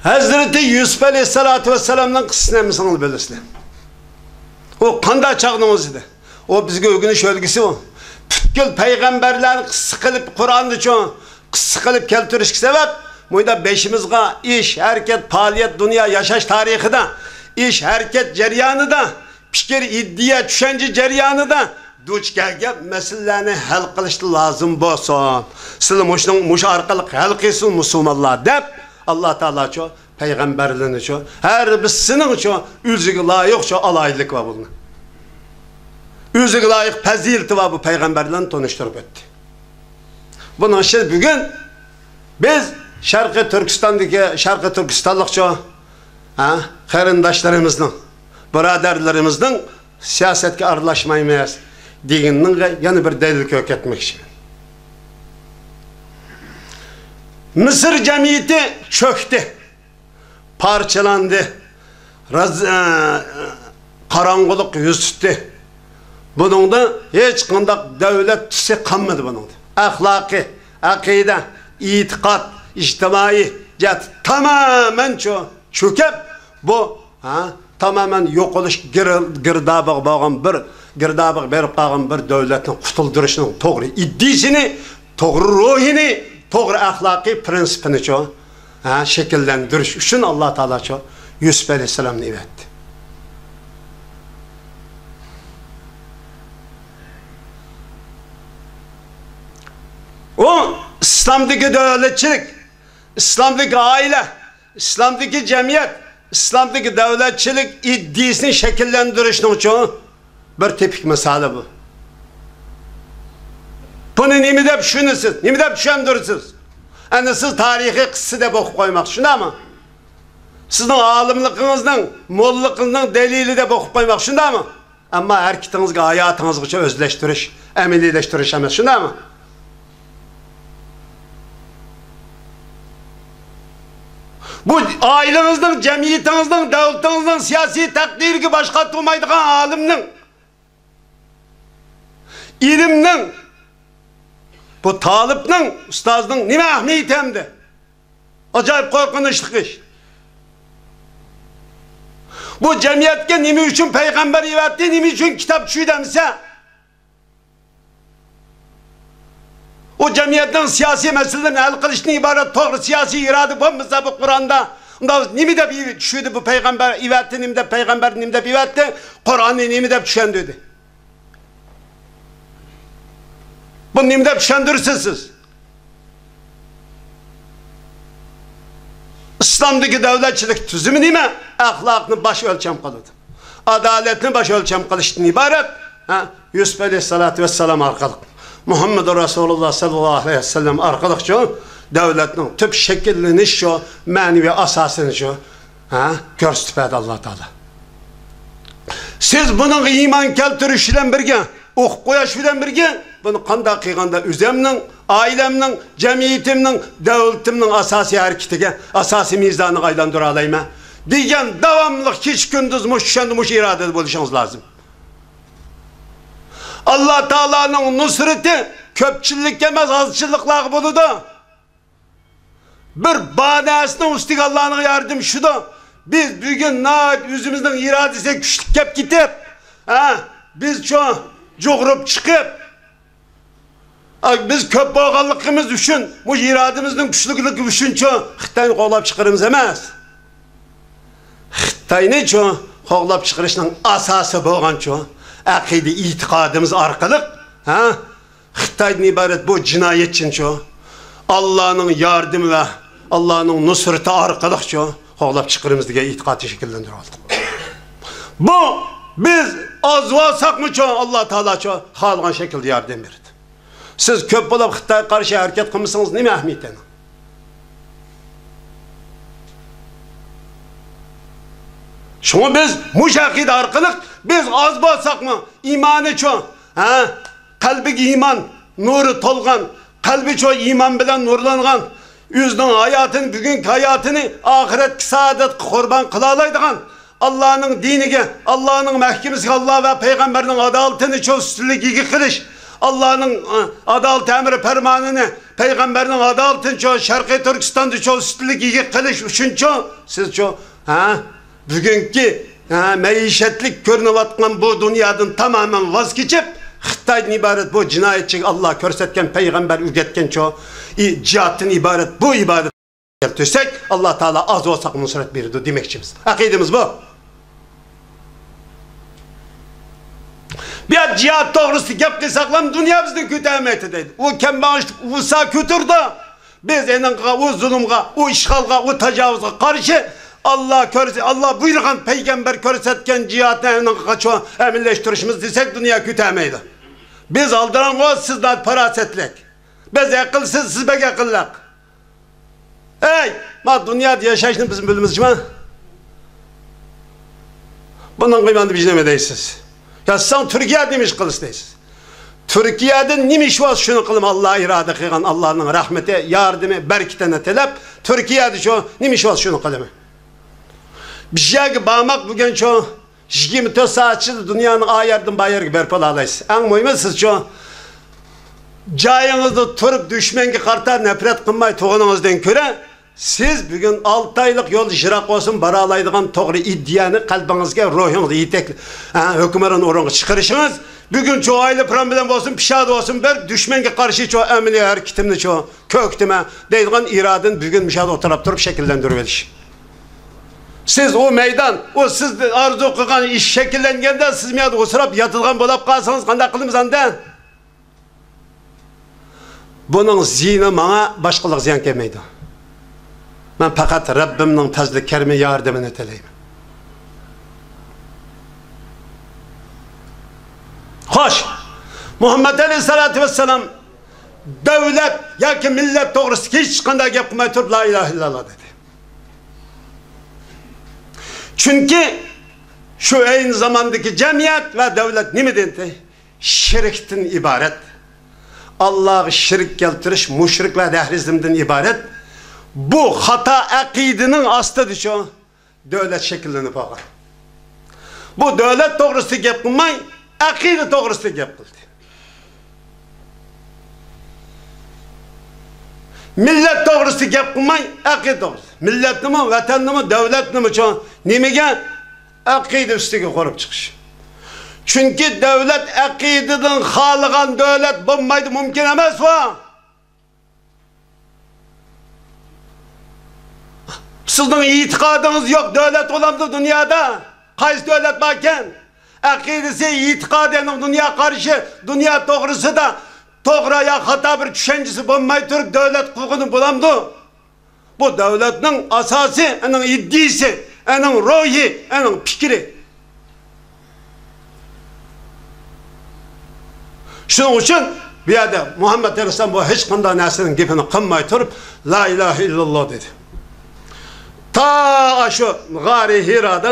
ھەزرىتى يۈسۈپ ئەلەيھىسسالاتۇ ۋەسسالامنىڭ قىسسىسىنى ھەممىسىڭلار بىلىسىلەر. ئۇ قانداق چاغنىڭ ئۆزىدە؟ ئۇ بىزگە ئۆگىنىش ئۈلگىسى ئۇ. پۈتكۈل پەيغەمبەرلەرنى قىسسە قىلىپ قۇرئاندىچۇ، قىسسە قىلىپ كەلتۈرۈشكە سەۋەب، مۇنداق بېشىمىزغا ئىش، ھەرىكەت، پائالىيەت، دۇنيا ياشاش تارىخىدا، ئىش، ھەرىكەت جەريانىدا، پىكىر، ئىدىيە، چۈشەنچە جەريانىدا دۇچ كەلگەن مەسىلىلەرنى ھەل قىلىشتا لازىم بولسۇن. سىلەر مۇشۇنىڭ، مۇشۇ ئارقىلىق ھەل قىلسۇن مۇسۇلمانلار دەپ، ئاللا تائالاچۇ پەيغەمبەرلىرىنىچۇ، ھەر بىرسىنىڭچۇ ئۆزىگە لايىقچۇ ئالاھىدىلىكى بار بۇنىڭ. ئۆزىگە لايىق پەزىلىتى بار بۇ پەيغەمبەرلەرنى تونۇشتۇرۇپ ئۆتتى. بۇنىڭ ئۈچۈن بۈگۈن بىز شەرقىي تۈركىستاندىكى، شەرقىي تۈركىستانلىقچۇ، ھە، قېرىنداشلىرىمىزنىڭ، بۇرادەرلىرىمىزنىڭ سىياسەتكە ئارىلاشمايمىز دېگىنىڭ يەنە بىر دەلىل كۆرسەتمەكچىمەن. مىسىر جەمئىيىتى چۆكتى، پارچىلاندى، راز-، ئە، قاراڭغۇلۇق يۈز تۇتتى. بۇنىڭدا ھېچقانداق دۆلەت تۈسى قالمىدى بۇنىڭدا. ئەخلاقىي، ئەقىدە، ئېتىقاد، ئىجتىمائىي جەھەتتە تامامەن چۆ-، چۆكۈپ، بۇ، ھە، تامامەن يوقىلىش گىر-، گىردابىغا بارغان بىر، گىردابىغا بېرىپ قالغان بىر دۆلەتنى قۇتۇلدۇرۇشنىڭ توغرا ئىدىيىسىنى، توغرا روھىنى، توغرا ئەخلاقىي پىرىنسىپىنىچۇ، ھە، شەكىللەندۈرۈش ئۈچۈن ئاللا تائالاچۇ يۈسۈپ ئەلەيھىسسالامنى ئەۋەتتى. ئۇ ئىسلامدىكى دۆلەتچىلىك، ئىسلامدىكى ئائىلە، ئىسلامدىكى جەمئىيەت، ئىسلامدىكى دۆلەتچىلىك ئىدىيىسىنى شەكىللەندۈرۈشنىڭچۇ بىر تىپىك مىسالى بۇ. بۇنى نېمە دەپ چۈشىنىسىز؟ نېمە دەپ چۈشەندۈرىسىز؟ ئەنە سىز تارىخىي قىسسە دەپ ئوقۇپ قويماقچى، شۇنداقمۇ؟ سىزنىڭ ئالىملىقىڭىزنىڭ، موللىلىقىڭىزنىڭ دەلىلى دەپ ئوقۇپ قويماقچى، شۇنداقمۇ؟ ئەمما ھەرىكىتىڭىزگە، ھاياتىڭىزغىچە ئۆزلەشتۈرۈش، ئەمەلىيلەشتۈرۈش ئەمەس، شۇنداقمۇ؟ بۇ ئائىلىڭىزنىڭ، جەمئىيىتىڭىزنىڭ، دۆلىتىڭىزنىڭ سىياسىي تەقدىرىگە باش قاتۇرمايدىغان ئالىمنىڭ، ئىلىمنىڭ، بۇ تالىپنىڭ، ئۇستازنىڭ نېمە ئەھمىيىتى ئەمدى؟ ئاجايىپ قورقۇنچلۇق ئىش. بۇ جەمئىيەتكە نېمە ئۈچۈن پەيغەمبەر ئەۋەتتى، نېمە ئۈچۈن كىتاب چۈشۈردى دېسە، ئۇ جەمئىيەتنىڭ سىياسىي مەسىلىلىرىنى ھەل قىلىشتىن ئىبارەت توغرا سىياسىي ئىرادە بولمىسا، بۇ قۇرئاندا، ئۇندا نېمە دەپ چۈشۈردى بۇ پەيغەمبەر ئەۋەتتى، نېمە دەپ پەيغەمبەر، نېمە دەپ ئەۋەتتى، قۇرئاننى نېمە دەپ چۈشەندۈردى؟ بۇنى نېمە دەپ چۈشەندۈرىسىز سىز؟ ئىسلامدىكى دۆلەتچىلىك تۈزۈمى نېمە؟ ئەخلاقنى باش ئۆلچەم قىلىدۇ. ئادالەتنى باش ئۆلچەم قىلىشتىن ئىبارەت، ھە، يۈسۈپ ئەلەيھىسسالاتۇ ۋەسسالام ئارقىلىق، مۇھەممەدۇر رەسۇلۇللا ساللاللاھۇ ئەلەيھى ۋەسەللەم ئارقىلىق شۇ دۆلەتنىڭ تۈپ شەكىللىنىش شۇ مەنىۋى ئاساسىنى شۇ، ھە، كۆرسىتىپ بەردى ئاللا تائالا. سىز بۇنىڭغا ئىمان كەلتۈرۈش بىلەن بىرگە، ئوقۇپ قويۇش بىلەن بىرگە، بۇنى قانداق قىلغاندا ئۆزۈمنىڭ، ئائىلەمنىڭ، جەمئىيىتىمنىڭ، دۆلىتىمنىڭ ئاساسىي ھەرىكىتىگە، ئاساسىي مىزانىغا ئايلاندۇرالايمەن دېگەن داۋاملىق كېچە-كۈندۈز مۇشۇ چۈشەندە، مۇشۇ ئىرادىدە بولۇشىڭىز لازىم. ئاللا تائالانىڭ نۇسرىتى كۆپچىلىككە ئەمەس، ئازچىلىقلارغا بولىدۇ. بىر بار نەرسىنىڭ ئۈستىگە ئاللانىڭ ياردىمى چۈشىدۇ. بىز بۈگۈن ناھايىتى ئۆزىمىزنىڭ ئىرادىسى كۈچلۈك كەپ كېتىپ، ھە، بىزچۇ جۇغۇرۇپ چىقىپ، ئا، بىز كۆپ بولغانلىقىمىز ئۈچۈن، بۇ ئىرادىمىزنىڭ كۈچلۈكلۈكى ئۈچۈنچۇ خىتاينى قوغلاپ چىقىرىمىز ئەمەس. خىتاينىچۇ قوغلاپ چىقىرىشنىڭ ئاساسى بولغانچۇ ئەقىدە ئېتىقادىمىز ئارقىلىق، ھە، خىتايدىن ئىبارەت بۇ جىنايەتچىنىچۇ ئاللانىڭ ياردىمى ۋە ئاللانىڭ نۇسرىتى ئارقىلىقچۇ قوغلاپ چىقىرىمىز دېگەن ئېتىقادنى شەكىللەندۈرۈۋالدۇق. بۇ بىز ئاز بولساقمۇچۇ ئاللا تائالاچۇ خالىغان شەكىلدە ياردەم بېرىدۇ. سىز كۆپ بولۇپ خىتايغا قارشى ھەرىكەت قىلمىسىڭىز نېمە ئەھمىيىتى؟ شۇڭا بىز مۇشۇ ئەقىدە ئارقىلىق بىز ئاز بولساقمۇ ئىمانىچۇ، ھە، قەلبىگە ئىمان نۇرى تولغان، قەلبىچۇ ئىمان بىلەن نۇرلانغان، ئۆزىنىڭ ھاياتىنى، بۈگۈنكى ھاياتىنى ئاخىرەتكى سائادەتكە قۇربان قىلالايدىغان، ئاللانىڭ دىنىگە، ئاللانىڭ مەھكىمىسىگە، ئاللا ۋە پەيغەمبەرنىڭ ئادالىتىنىچۇ ئۈستۈنلۈك ئىگە قىلىش، ئاللانىڭ، ئە، ئادالىتى ئەمرى پەرمانىنى پەيغەمبەرنىڭ ئادالىتىنىچۇ، شەرقىي تۈركىستاندىچۇ سۈتلۈك يېگە قىلىش ئۈچۈنچۇ، سىزچۇ، ھە؟ بۈگۈنكى، ھە، مەئىشەتلىك كۆرۈنۈۋاتقان بۇ دۇنيادىن تامامەن ۋاز كېچىپ، خىتايدىن ئىبارەت بۇ جىنايەتچىگە ئاللا كۆرسەتكەن، پەيغەمبەر ئۆگەتكەنچۇ، ئى، جىھادتىن ئىبارەت بۇ ئىبادەت كەلتۈرسەك، ئاللا تائالا ئاز بولساق نۇسرەت بېرىدۇ دېمەكچىمىز. ئەقىدىمىز بۇ. بۇ يەردە جىھاد توغرىسىدا گەپ قىلساقلام، دۇنيا بىزدىن كۆتەرمەيتتى دەيدۇ. ئۇ كەمبەغەشلىك ئۇرسا كۆتۈرىدۇ. بىز ئېنىڭغا، ئۇ زۇلۇمغا، ئۇ ئىشغالغا، ئۇ تاجاۋۇزغا قارشى ئاللا كۆرسە، ئاللا بۇيرۇغان، پەيغەمبەر كۆرسەتكەن جىھادنى ئېنىڭغا چوڭ ئەمەلىيلەشتۈرۈشىمىز دېسەك، دۇنيا كۆتەرمەيدۇ. بىز ئالدىراڭغۇ، سىز پاراسەتلىك. بىز ئەقىلسىز، سىز بەك ئەقىللىق. ئەي، ما دۇنيادا ياشاشنى بىز بىلىمىزچۇما؟ بۇنىڭغا ئىمان دېيىش نېمە دەيسىز؟ يا سەن تۈركىيەدە نېمە ئىش قىلىسىز دەيسىز؟ تۈركىيەدە نېمە ئىش بولسا شۇنى قىلىمەن، ئاللا ئىرادە قىلغان، ئاللانىڭ رەھمىتى، ياردىمى، بەرىكىتىنى تىلەپ، تۈركىيەدە شۇ نېمە ئىش بولسا شۇنى قىلىمەن. بىر يەرگە بارماق بۈگۈن شۇ يىگىرمە تۆت سائەت ئىچىدە دۇنيانىڭ ئا يەردىن با يەرگە بېرىپ بولالايسىز. ئەڭ مۇھىمى سىزچۇ جايىڭىزدا تۇرۇپ دۈشمەنگە قارىتا نەپرەت قىلماي تۇرغىنىڭىزدىن كۆرە، سىز بۈگۈن ئالتە ئايلىق يول يىراق بولسۇن بارالايدىغان توغرا ئىدىيەنى قەلبىڭىزگە، روھىڭىزغا يېتەك-، ھە، ھۆكۈمران ئورۇنغا چىقىرىشىڭىز، بۈگۈن چوڭ ئائىلە پىلان بىلەن بولسۇن، پىشادا بولسۇن، بىر دۈشمەنگە قارشى چوڭ ئەمەلىي ھەرىكىتىمنى چوڭ كۆكتىمە دەيدىغان ئىرادىنى بۈگۈن مۇشۇ يەردە ئولتۇراپ تۇرۇپ شەكىللەندۈرۈۋېلىش. سىز ئۇ مەيدان، ئۇ سىز ئارزۇ قىلغان ئىش شەكىللەنگەندە، سىز مۇ يەردە ئۇسراپ ياتىدىغان بولاپ قالسىڭىز، قانداق قىلىمىز ئاندا؟ بۇنىڭ زىيىنى ماڭا، باشقىلارغا زىيان كەلمەيدۇ. مەن پەقەت رەببىمنىڭ پەزلى كەرىمى ياردىمىنى تىلەيمەن. خوش، مۇھەممەد ئەلەيھىسسالاتۇ ۋەسسالام دۆلەت ياكى مىللەت توغرىسىدا ھېچقانداق گەپ قىلماي تۇرۇپ، لا ئىلاھە ئىللاللا دېدى. چۈنكى شۇ ئەينى زاماندىكى جەمئىيەت ۋە دۆلەت نېمىدىن؟ شىركتىن ئىبارەت. ئاللاغا شىرك كەلتۈرۈش، مۇشرىك ۋە دەھرىزمدىن ئىبارەت. بۇ خاتا ئەقىدىنىڭ ئاستىدىچۇ دۆلەت شەكىللىنىپ قالغان. بۇ دۆلەت توغرىسىدا گەپ قىلماي، ئەقىدە توغرىسىدا گەپ قىلدى. مىللەت توغرىسىدا گەپ قىلماي، ئەقىدە توغرىسىدا. مىللەتنىمۇ، ۋەتەننىمۇ، دۆلەتنىمۇچۇ نېمىگە؟ ئەقىدە ئۈستىگە قۇرۇپ چىقىش. چۈنكى دۆلەت ئەقىدىدىن خالىغان دۆلەت بولمايدۇ، مۇمكىن ئەمەس بۇ. سىزنىڭ ئېتىقادىڭىز يوق دۆلەت بولامدۇ دۇنيادا؟ قايسى دۆلەت باركەن؟ ئەقىدىسى، ئېتىقادى، ئېنىق دۇنيا قارىشى، دۇنيا توغرىسىدا توغرا يا خاتا بىر چۈشەنچىسى بولماي تۇرۇپ دۆلەت قۇرغىلى بولامدۇ؟ بۇ دۆلەتنىڭ ئاساسى، ئېنىڭ ئىدىيىسى، ئېنىڭ روھى، ئېنىڭ پىكرى. شۇنىڭ ئۈچۈن بۇ يەردە مۇھەممەد ئەلەيھىسسالام بۇ ھېچقانداق نەرسىنىڭ گېپىنى قىلماي تۇرۇپ، لا ئىلاھە ئىللاللا دېدى. تا ئاشۇ غارى ھىرادا،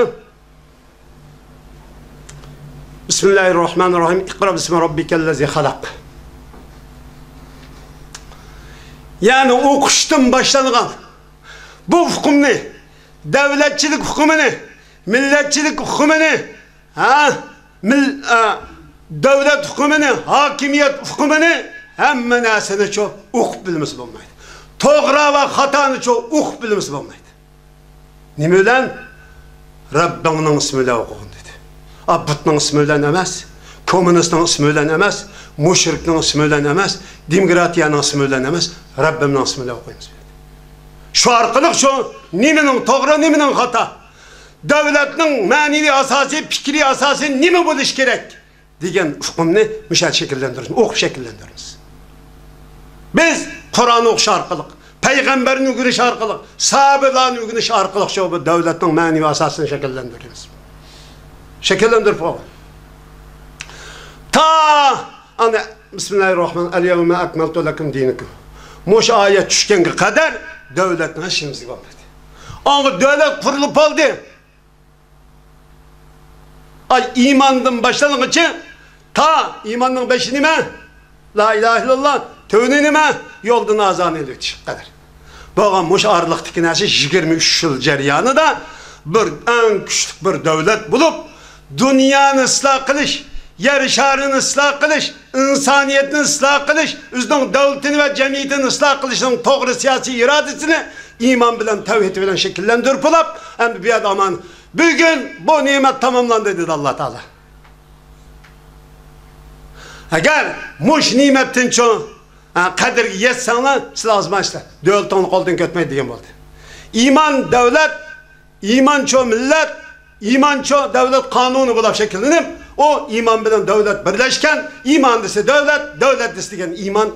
بىسمىللاھىررەھمانىررەھىم، ئىقرا بىسمى رەببىكەللەزى خەلەق. يەنى ئوقۇشتىن باشلانغان بۇ ئۇقۇمنى، دەۋلەتچىلىك ئۇقۇمىنى، مىللەتچىلىك ئۇقۇمىنى، ھە، مىل-، ئە، دۆلەت ئۇقۇمىنى، ھاكىمىيەت ئۇقۇمىنى، ھەممە نەرسىنىچۇ ئوقۇپ بىلمىسە بولمايدۇ. توغرا ۋە خاتانىچۇ ئوقۇپ بىلمىسە بولمايدۇ. نېمە بىلەن؟ رەببىڭنىڭ ئىسمى بىلەن ئوقۇغىن دېدى. ئا، بۇتنىڭ ئىسمى بىلەن ئەمەس، كوممۇنىستنىڭ ئىسمى بىلەن ئەمەس، مۇشرىكنىڭ ئىسمى بىلەن ئەمەس، دېموكراتىيەنىڭ ئىسمى بىلەن ئەمەس، رەببىمنىڭ ئىسمى بىلەن ئوقۇيمىز دېدى. شۇ ئارقىلىق شۇ نېمىنىڭ توغرا، نېمىنىڭ خاتا، دۆلەتنىڭ مەنىۋى ئاساسى، پىكرىي ئاساسى نېمە بولۇشى كېرەك دېگەن ئۇقۇمنى مۇشۇ يەردە شەكىللەندۈرىمىز، ئوقۇپ شەكىللەندۈرىمىز. بىز قۇرئان ئوقۇش ئارقىلىق، پەيغەمبەرنى ئۆگىنىش ئارقىلىق، ساھابىلارنى ئۆگىنىش ئارقىلىق شۇ بۇ دۆلەتنىڭ مەنىۋى ئاساسىنى شەكىللەندۈرىمىز. شەكىللەندۈرۈپ بولغان. تا ئانا، بىسمىللاھىررەھمان، ئەليەۋمە ئەكمەلتۇ لەكۇم دىنىكۇم. مۇشۇ ئايەت چۈشكەنگە قەدەر دۆلەتنىڭ ھېچ نېمىسى بولمىدى. ئاڭغا دۆلەت قۇرۇلۇپ بولدى. ئاي، ئىماندىن باشلانغىچە تا ئىماننىڭ بېشى نېمە؟ لا ئىلاھە ئىللاللا. تۆۋىنى نېمە؟ يولدىن ئازانى ئېلىۋېتىشكە قەدەر. بولغان مۇشۇ ئارىلىقتىكى نەرسە يىگىرمە ئۈچ يىل جەريانىدا بىر ئەڭ كۈچلۈك بىر دۆلەت بولۇپ، دۇنيانى ئىسلاھ قىلىش، يەر شارىنى ئىسلاھ قىلىش، ئىنسانىيەتنى ئىسلاھ قىلىش، ئۆزىنىڭ دۆلىتىنى ۋە جەمئىيىتىنى ئىسلاھ قىلىشنىڭ توغرا سىياسىي ئىرادىسىنى ئىمان بىلەن، تەۋھىد بىلەن شەكىللەندۈرۈپ بولۇپ، ئەمدى بۇ يەردە ئامان، بۈگۈن بۇ نېمەت تاماملاندى، دېدى ئاللا تائالا. ئەگەر مۇشۇ نېمەتتىنچۇ، ھە، قەدرىگە يەتسەڭلار، سىلەر ئازمايسىلەر. دۆلىتىڭنى قولدىن كەتمەيدۇ دېگەن بولدى. ئىمان دۆلەت، ئىمانچۇ مىللەت، ئىمانچۇ دۆلەت قانۇنى بولاپ شەكىللىنىپ، ئۇ ئىمان بىلەن دۆلەت بىرلەشكەن، ئىمان دېسە دۆلەت، دۆلەت دېسە دېگەن ئىمان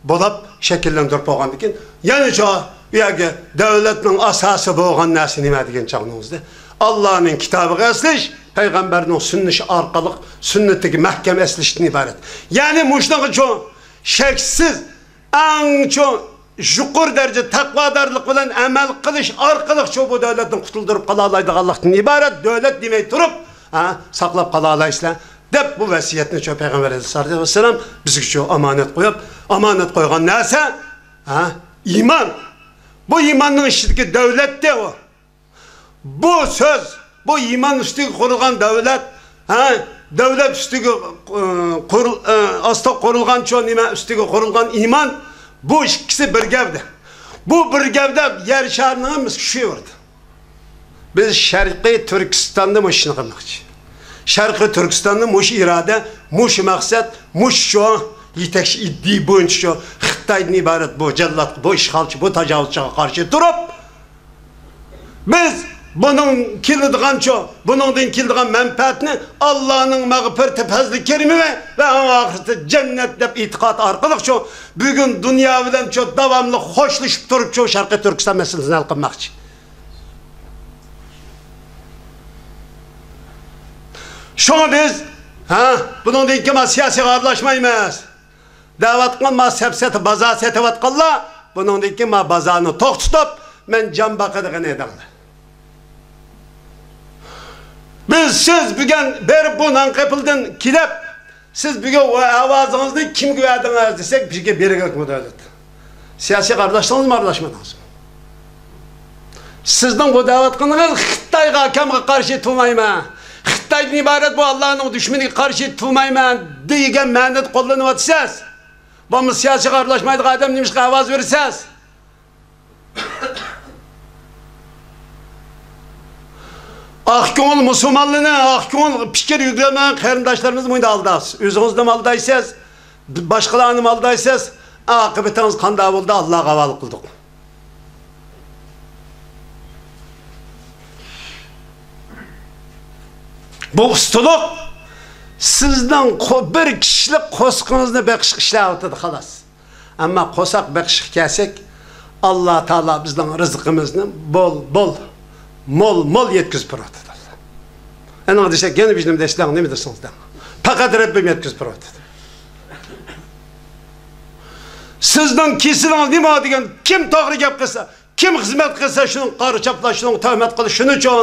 بولاپ شەكىللەندۈرۈپ بولغاندىن كېيىن، يەنىچۇ ئۇ يەرگە دۆلەتنىڭ ئاساسى بولغان نەرسە نېمە دېگەن چاغنىڭىزدا، ئاللانىڭ كىتابىغا ئەسلىش، پەيغەمبەرنىڭ سۈننىتى ئارقىلىق، سۈننىتىگە مەھكەم ئەسلىشتىن ئىبارەت. يەنى مۇشۇنىڭغىچۇ شەكسىز ئەڭ چوڭ يۇقىرى دەرىجە تەقۋادارلىق بىلەن ئەمەل قىلىش ئارقىلىقچۇ بۇ دۆلەتنى قۇتۇلدۇرۇپ قالالايدىغانلىقتىن ئىبارەت، دۆلەت دېمەي تۇرۇپ، ھە، ساقلاپ قالالايسىلەر، دەپ بۇ ۋەسىيەتنىچۇ پەيغەمبەر ئەلەيھىسسالاتۇ ۋەسسالام بىزگىچۇ ئامانەت قويۇپ، ئامانەت قويغان نەرسە، ھە، ئىمان. بۇ ئىماننىڭ ئىچىدىكى دۆلەتتە ئۇ. بۇ سۆز، بۇ ئىمان ئۈستىگە قۇرۇلغان دۆلەت، ھە؟ دۆلەت ئۈستىگە، ئى، قۇرۇل-، ئى، ئاستا قۇرۇلغانچۇ نېمە ئۈستىگە قۇرۇلغان ئىمان، بۇ ئىككىسى بىر گەۋدە. بۇ بىر گەۋدە يەر شارىنىڭ ھەممىسى چۈشۈۋەردى. بىز شەرقىي تۈركىستاندا مۇشۇ ئىشنى قىلماقچى. شەرقىي تۈركىستاندا مۇشۇ ئىرادە، مۇشۇ مەقسەت، مۇشۇ يېتەكچى ئىدىيە بويىچە خىتايدىن ئىبارەت بۇ جاللاتقا، بۇ ئىشغالچى، بۇ تاجاۋۇزچىغا قارشى تۇرۇپ، بىز بۇنىڭ كېلىدىغانچۇ، بۇنىڭدىن كېلىدىغان مەنپەئەتنى ئاللانىڭ مەغپىرىتى، پەزلى، كېرىمى ۋە ئەڭ ئاخىرىسى جەننەت دەپ ئېتىقاد ئارقىلىقچۇ، بۈگۈن دۇنيا بىلەنچۇ داۋاملىق خوشلىشىپ تۇرۇپچۇ، شەرقىي تۈركىستان مەسىلىسىنى ھەل قىلماقچى. شۇڭا بىز، ھە، بۇنىڭدىن كېيىن ما سىياسىيغا ئارىلاشمايمىز دەۋاتقان، ما سەپسەتە بازار سېتىۋاتقانلار، بۇنىڭدىن كېيىن ما بازارنى توختىتىپ، مەن جان باقىدىغىنى دەڭلار. بىز، سىز بۈگۈن بېرىپ بۇ نانقېپىلدىن كېلىپ، سىز بۈگۈن ئاۋازىڭىزنى كىمگە بەردىڭىز دېسەك، بىزگە بېرگەنكى دۆلەت. سىياسىي قارداشلىرىڭىزمۇ ئارىلاشمىدىڭىز. سىزنىڭ بۇ دەۋاتقىنىڭىز خىتايغا، ئاكامغا قارشى تۇرمايمەن، خىتايدىن ئىبارەت بۇ ئاللانىڭ دۈشمىنىگە قارشى تۇرمايمەن دېگەن مەنىدە قوللىنىۋاتىسىز. بولمىسا سىياسىيغا ئارىلاشمايدىغان ئادەم نېمىشقا ئاۋاز بېرىسىز؟ ئاق كۆڭۈل مۇسۇلمانلىرىنى، ئاق كۆڭۈل پىكىر يۈرگۈزمىگەن قېرىنداشلىرىمىزنى مۇنداق ئالداپسىز. ئۆزىڭىزنىمۇ ئالدايسىز، باشقىلارنىمۇ ئالدايسىز. ئاقىۋىتىڭىز قانداق بولدى، ئاللاغا ھاۋالە قىلدۇق. بۇ ئۇستىلىق سىزنىڭ قو-، بىر كىشىلىك قورسىقىڭىزنى بېقىشقا ئىشلەۋاتىدۇ، خالاس. ئەمما قورساق بېقىشقا كەلسەك، ئاللا تائالا بىزنىڭ رىزقىمىزنى بول، بول، مول، مول يەتكۈزۈپ تۇرۇۋاتىدۇ. ئەنىڭ دېسەك، يەنە بىر نېمە دەيسىلەر، نېمە دېسىڭىز دەڭ. پەقەت رەببىم يەتكۈزۈپ تۇرۇۋاتىدۇ. سىزنىڭ كېسىلىڭىز نېمە دېگەن، كىم توغرا گەپ قىلسا، كىم خىزمەت قىلسا، شۇنىڭغا قارا چاپلاش، شۇنىڭغا تۆھمەت قىلىش، شۇنىچۇ،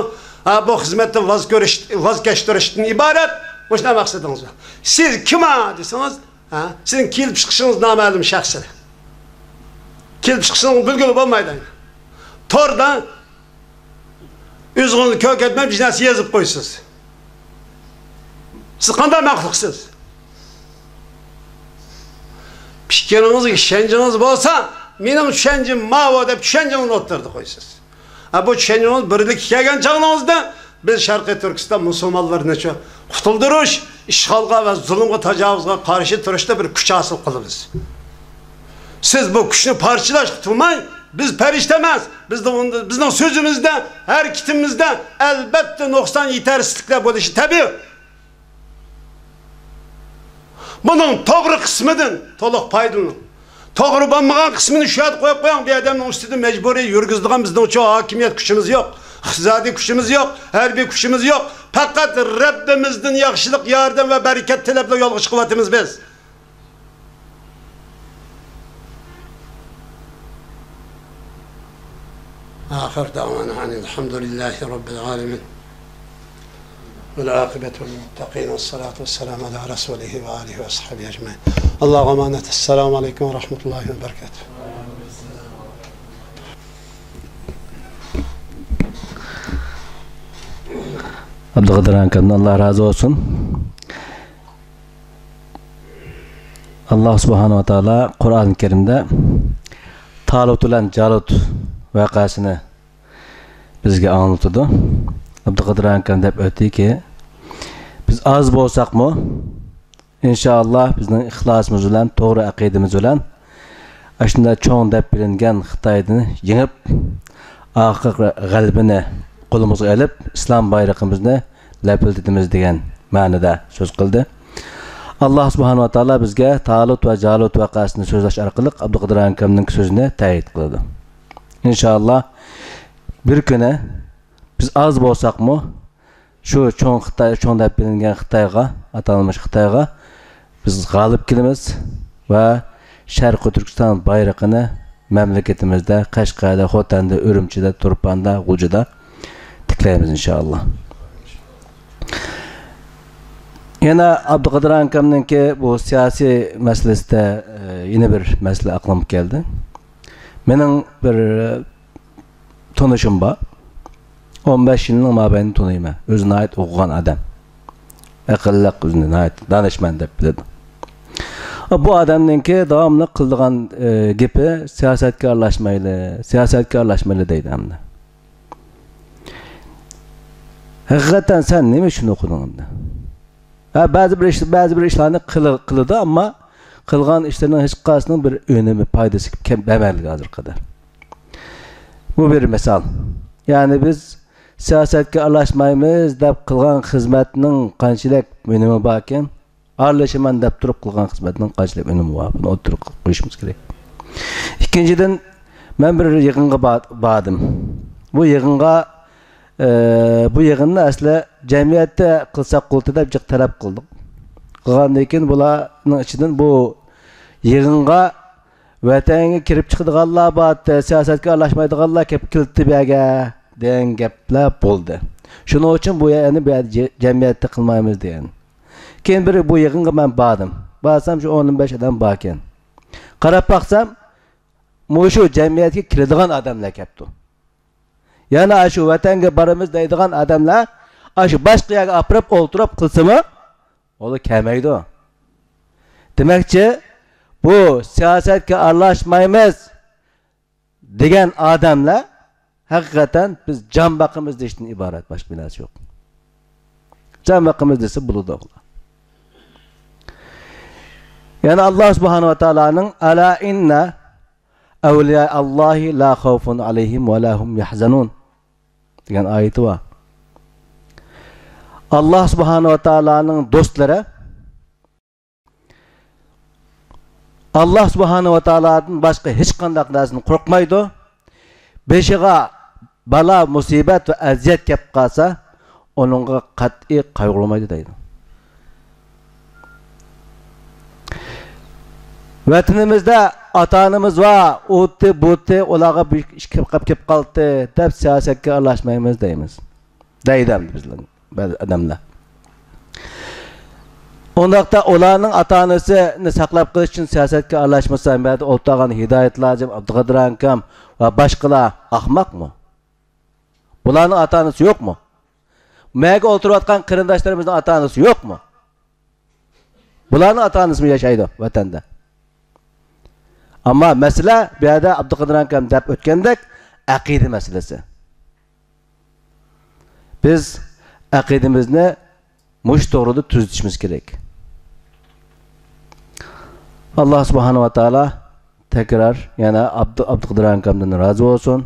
ھە، بۇ خىزمەتتىن ۋاز كۆرۈش، ۋاز كەچتۈرۈشتىن ئىبارەت. مۇشۇنداق مەقسىتىڭىز بار. سىز كىم ھە دېسىڭىز، ھە، سىزنىڭ كېلىپ چىقىشىڭىز نامەلۇم شەخس. كېلىپ چىقىشىڭىز بىلگىلى بولمايدۇ. توردا ئۆزىڭىزنى كۆركەتمەي بىر نەرسە يېزىپ قويىسىز. سىز قانداق مەخلۇقسىز؟ پىكرىڭىزگە ئىشەنچىڭىز بولسا، مېنىڭ چۈشەنچەم ماۋۇ دەپ چۈشەنچىڭىزنى ئوتتۇرىدا قويىسىز. ھە، بۇ چۈشەنچىڭىز بىرلىككە كەلگەن چاغىڭىزدا، بىز شەرقىي تۈركىستان مۇسۇلمانلىرىنىچۇ قۇتۇلدۇرۇش، ئىشغالغا ۋە زۇلۇمغا، تاجاۋۇزغا قارشى تۇرۇشتا بىر كۈچ ھاسىل قىلىمىز. سىز بۇ كۈچنى پارچىلاشقا تۇرماي، بىز پەرىشتە ئەمەس، بىزنىڭ، بىزنىڭ سۆزىمىزدە، ھەرىكىتىمىزدە ئەلبەتتە نۇقسان، يېتەرسىزلىكلەر بولۇشى تەبىئىي. بۇنىڭ توغرا قىسمىدىن تولۇق پايدىلىنىڭ. توغرا بولمىغان قىسمىنى شۇ يەردە قويۇپ قويۇڭ. بۇ ئادەمنىڭ ئۈستىدىن مەجبۇرىي يۈرگۈزىدىغان بىزنىڭچۇ ھاكىمىيەت كۈچىمىز يوق، ئىقتىسادىي كۈچىمىز يوق، ھەربىي كۈچىمىز يوق. پەقەت رەببىمىزدىن ياخشىلىق، ياردەم ۋە بەرىكەت تىلەپلا يولغا چىقىۋاتىمىز بىز. آخر دعوانا أن الحمد لله رب العالمين. والعاقبة للمتقين والصلاة والسلام على رسوله وآله وأصحابه أجمعين. اللهم أمانة. السلام عليكم ورحمة الله وبركاته. ئابدۇقادىر ئاكامدىن ئاللا رازى بولسۇن. ئاللاھ سۇبھانەھۇ ۋە تائالا قۇرئان كەرىمدە تالۇت بىلەن جالۇت ۋەقەسىنى بىزگە ئاڭلىتىدۇ. ئابدۇقادىر ئاكام دەپ ئۆتتىكى، بىز ئاز بولساقمۇ، ئىنشائاللاھ، بىزنىڭ ئىخلاسىمىز بىلەن، توغرا ئەقىدىمىز بىلەن ئاشۇنداق چوڭ دەپ بىلىنگەن خىتاينى يېڭىپ، ئاخىرقى غەلىبىنى قولىمىزغا ئېلىپ، ئىسلام بايرىقىمىزنى لەپىلدىتىمىز دېگەن مەنىدە سۆز قىلدى. ئاللاھ سۇبھانەھۇ ۋە تائالا بىزگە تالۇت ۋە جالۇت ۋەقەسىنى سۆزلەش ئارقىلىق ئابدۇقادىر ئاكامنىڭ سۆزىنى تەئيىد قىلىدۇ. ئىنشائاللاھ، بىر كۈنى بىز ئاز بولساقمۇ، شۇ چوڭ خىتاي، چوڭ دەپ بىلىنگەن خىتايغا، ئاتالمىش خىتايغا بىز غالىب كېلىمىز ۋە شەرقىي تۈركىستان بايرىقىنى مەملىكىتىمىزدە، قەشقەردە، خوتەندە، ئۈرۈمچىدە، تۇرپاندا، غۇلجىدا تىكلەيمىز، ئىنشائاللاھ. يەنە ئابدۇقادىر ئاكامنىڭكى بۇ سىياسىي مەسىلىسىدە، ئە، يەنە بىر مەسىلە ئەقلىمگە كەلدى. مېنىڭ بىر، ئە، تونۇشۇم بار. ئون بەش يىلنىڭ مابەينىدە تونۇيمەن. ئۆزى ناھايىتى ئوقۇغان ئادەم. ئەقىللىق، ئۆزىنى ناھايىتى دانىشمەن دەپ بىلىدۇ. بۇ ئادەمنىڭكى داۋاملىق قىلىدىغان، ئە، گېپى، سىياسەتكە ئارىلاشمايلى، سىياسەتكە ئارىلاشمايلى دەيدۇ ئەمدى. ھەقىقەتەن سەن نېمە ئۈچۈن ئوقۇدۇڭ ئەمدى؟ ھە، بەزى بىر ئىش، بەزى بىر ئىشلارنى قىلى-، قىلىدۇ، ئەمما قىلغان ئىشلىرىنىڭ ھېچقايسىنىڭ بىر ئۈنۈمى، پايدىسى كەم-، بەرمەيدىكەن ھازىرغا قەدەر. بۇ بىر مىسال. يەنى بىز سىياسەتكە ئارىلاشمايمىز دەپ قىلغان خىزمەتنىڭ قانچىلىك ئۈنۈمى باركەن؟ ئارىلىشىمەن دەپ تۇرۇپ قىلغان خىزمەتنىڭ قانچىلىك ئۈنۈمى بار؟ بۇنى ئوتتۇرىغا قويۇشىمىز كېرەك. ئىككىنچىدىن، مەن بىر يىغىنغا بار-، باردىم. بۇ يىغىنغا، ئە، بۇ يىغىننى ئەسلى جەمئىيەتتە قىلساق بولاتتى دەپ جىق تەلەپ قىلدۇق. قىلغاندىن كېيىن بۇلارنىڭ ئىچىدىن بۇ يىغىنغا ۋەتەنگە كىرىپ چىقىدىغانلار بار، سىياسەتكە ئارىلاشمايدىغانلار كەپ كېلىپتۇ بۇ يەرگە دېگەن گەپلەر بولدى. شۇنىڭ ئۈچۈن بۇ يەر، يەنە بۇ يەردە جە-، جەمئىيەتتە قىلمايمىز دېگەن. كېيىن بىر بۇ يىغىنغا مەن باردىم. بارسام شۇ ئون بەش ئادەم باركەن. قاراپ باقسام، مۇشۇ جەمئىيەتكە كىرىدىغان ئادەملەر كەپتۇ. يەنى ئاشۇ ۋەتەنگە بارىمىز دەيدىغان ئادەملەر ئاشۇ باشقا يەرگە ئاپىرىپ ئولتۇرۇپ قىلسىمۇ، ئۇلار كەلمەيدۇ. دېمەكچى، بۇ سىياسەتكە ئارىلاشمايمىز دېگەن ئادەملەر ھەقىقەتەن بىز جان باقىمىز دېيىشتىن ئىبارەت، باشقا بىر نەرسە يوق. جان باقىمىز دېسە بولىدۇ ئۇلار. يەنى ئاللاھ سۇبھانەھۇ ۋە تائالانىڭ «ئەلا ئىننە ئەۋلىيا ئاللاھى لا خەۋفۇن ئەلەيھىم ۋە لا ھۇم يەھزەنۇن» دېگەن ئايىتى بار. ئاللاھ سۇبھانەھۇ ۋە تائالانىڭ دوستلىرى ئاللاھ سۇبھانەھۇ ۋە تائالادىن باشقا ھېچقانداق نەرسىدىن قورقمايدۇ. بېشىغا بالا، مۇسىبەت ۋە ئەزىيەت كەپ قالسا، ئۇنىڭغا قەتئىي قايغۇرمايدۇ دەيدۇ. ۋەتىنىمىزدە ئاتا-ئانىمىز بار، ئۇتى، بۇتى، ئۇلارغا بىر ئىش كەپ، كەپ قالدى دەپ سىياسەتكە ئارىلاشمايمىز دەيمىز. دەيدۇ ئەمدى بىزلەر، بەزى ئادەملەر. ئۇنداقتا ئۇلارنىڭ ئاتا-ئانىسىنى ساقلاپ قېلىش ئۈچۈن سىياسەتكە ئارىلاشمىسا، مەدە ئولتۇرغان ھىدايەت لاجىم، ئابدۇقادىر ئاكام ۋە باشقىلار ئاخماقمۇ؟ بۇلارنىڭ ئاتا-ئانىسى يوقمۇ؟ مەگە ئولتۇرۇۋاتقان قېرىنداشلىرىمىزنىڭ ئاتا-ئانىسى يوقمۇ؟ بۇلارنىڭ ئاتا-ئانىسىمۇ ياشايدۇ ۋەتەندە. ئەمما مەسىلە بۇ يەردە ئابدۇقادىر ئاكام دەپ ئۆتكەندەك ئەقىدە مەسىلىسى. بىز ئەقىدىمىزنى مۇشۇ توغرىدا تۈزىتىشىمىز كېرەك. ئاللاھ سۇبھانەھۇ ۋە تائالا تەكرار يەنە ئابدۇ-، ئابدۇقادىر ئاكامدىن رازى بولسۇن.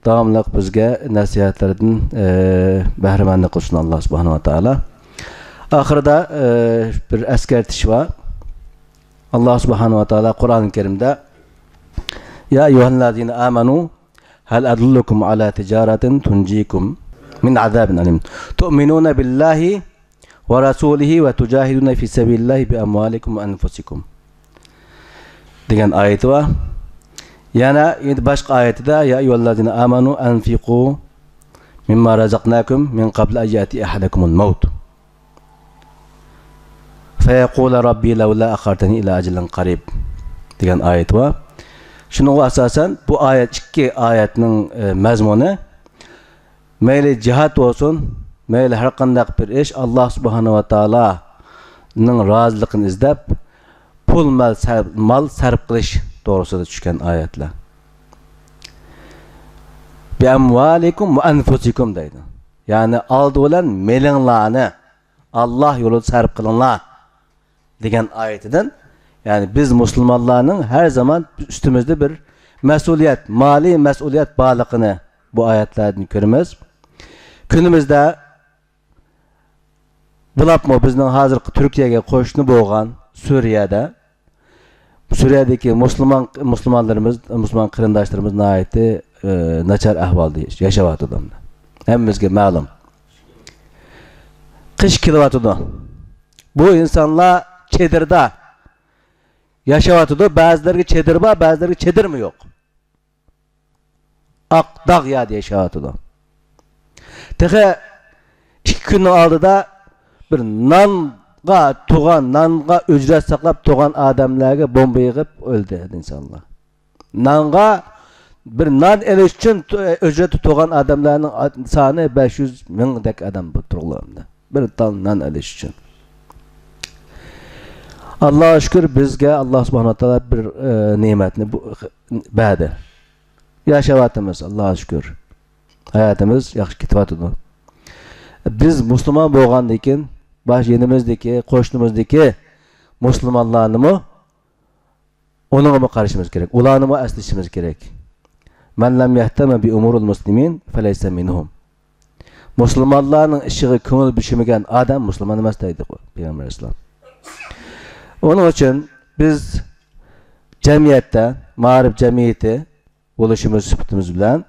داۋاملىق بىزگە نەسىھەتلىرىدىن، ئى، بەھرىمەنلىك قىلسۇن ئاللاھ سۇبھانەھۇ ۋە تائالا. ئاخىرىدا، ئى، بىر ئەسكەرتىش بار. ئاللاھ سۇبھانەھۇ ۋە تائالا قۇرئان كەرىمدە: يا أيها الذين آمنوا هل أدلكم على تجارة تنجيكم من عذاب أليم تؤمنون بالله ورسوله وتجاهدون في سبيل الله بأموالكم وأنفسكم دېگەن ئايىتى بار. يەنە ئەمدى باشقا ئايىتىدە: يا أيها الذين آمنوا أنفقوا مما رزقناكم من قبل أن يأتي أحدكم الموت فيقول رب لولا أخرتني إلى أجل قريب دېگەن ئايىتى بار. شۇنىڭغا ئاساسەن بۇ ئايەت، ئىككى ئايەتنىڭ، ئى، مەزمۇنى مەيلى جىھاد بولسۇن، مەيلى ھەر قانداق بىر ئىش، ئاللاھ سۇبھانەھۇ ۋە تائالانىڭ رازىلىقىنى ئىزدەپ، پۇل مال سەرپ، مال سەرپ قىلىش توغرىسىدا چۈشكەن ئايەتلەر. بىئەمۋالىكۇم ۋە ئەنفۇسىكۇم دەيدۇ. يەنى ئالدى بىلەن مېلىڭلارنى ئاللا يولىدا سەرپ قىلىڭلار دېگەن ئايىتىدىن، يەنى بىز مۇسۇلمانلارنىڭ ھەر زامان ئۈستىمىزدە بىر مەسئۇلىيەت، مالىي مەسئۇلىيەت بارلىقىنى بۇ ئايەتلەردىن كۆرىمىز. كۈنىمىزدە بولۇپمۇ بىزنىڭ ھازىرقى تۈركىيەگە قوشنا بولغان سۈرىيەدە، سۈرىيەدىكى مۇسۇلمان، مۇسۇلمانلىرىمىز، مۇسۇلمان قېرىنداشلىرىمىز ناھايىتى، ئى، ناچار ئەھۋالدا ياش-، ياشاۋاتىدۇ. ھەممىمىزگە مەلۇم. قىش كېلىۋاتىدۇ. بۇ ئىنسانلار چېدىردا ياشاۋاتىدۇ. بەزىلەرگە چېدىر بار، بەزىلەرگە چېدىرمۇ يوق. ئاق داغ يەردە ياشاۋاتىدۇ. تېخى ئىككى كۈننىڭ ئالدىدا بىر نانغا تۇغان، نانغا ئۆجرەت ساقلاپ تۇغان ئادەملەرگە بومبا يېغىپ ئۆلدى ئىنسانلار. نانغا، بىر نان ئېلىش ئۈچۈن تۇ-، ئۆجرەتتە تۇغان ئادەملەرنىڭ ئا-، سانى بەش يۈز مىڭدەك ئادەم بولۇپ تۇرغۇلار ئەمدى. بىر تال نان ئېلىش ئۈچۈن. ئاللاغا شۈكۈر، بىزگە ئاللا سۇبھانەھۇ ۋە تائالا بىر، ئى، نېمەتنى بۇ، بەردى. ياشاۋاتىمىز، ئاللاغا شۈكۈر. ھاياتىمىز ياخشى كېتىۋاتىدۇ. بىز مۇسۇلمان بولغاندىن كېيىن، باش يېنىمىزدىكى، قوشنىمىزدىكى مۇسۇلمانلارنىمۇ ئۇنىڭغىمۇ قارىشىمىز كېرەك، ئۇلارنىمۇ ئەسلىشىمىز كېرەك. مەن لەم يەھتەممە بى ئۇمۇرىل مۇسلىمىن فەلەيسە مىنھۇم. مۇسۇلمانلارنىڭ ئىشىغا كۆڭۈل بۆلمىگەن ئادەم مۇسۇلمان ئەمەس دەيدۇ پەيغەمبەر ئەلەيھىسسالام. ئۇنىڭ ئۈچۈن بىز جەمئىيەتتە، مائارىپ جەمئىيىتى بولۇشىمىز سۈپىتىمىز بىلەن،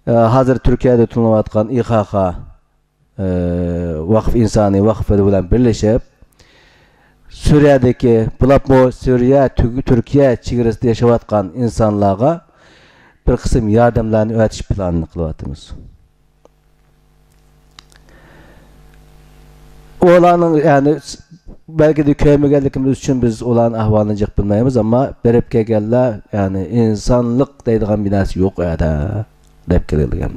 ئە، ھازىر تۈركىيەدە تولۇنۇۋاتقان ئى خا خا، ئە، ۋاقىف ئىنسانىي ۋاقىپى بىلەن بىرلىشىپ، سۈرىيەدىكى، بولۇپمۇ سۈرىيە، تۈ-، تۈركىيە چېگرىسىدا ياشاۋاتقان ئىنسانلارغا بىر قىسىم ياردەملەرنى ئەۋەتىش پىلانىنى قىلىۋاتىمىز. ئۇلارنىڭ، يەنى، بەلكىدە كۆرمىگەنلىكىمىز ئۈچۈن بىز ئۇلارنىڭ ئەھۋالىنى جىق بىلمەيمىز، ئەمما بېرىپ كەلگەنلەر، يەنى، ئىنسانلىق دەيدىغان بىر نەرسە يوق ئۇ يەردە، دەپ كېلىدىكەن.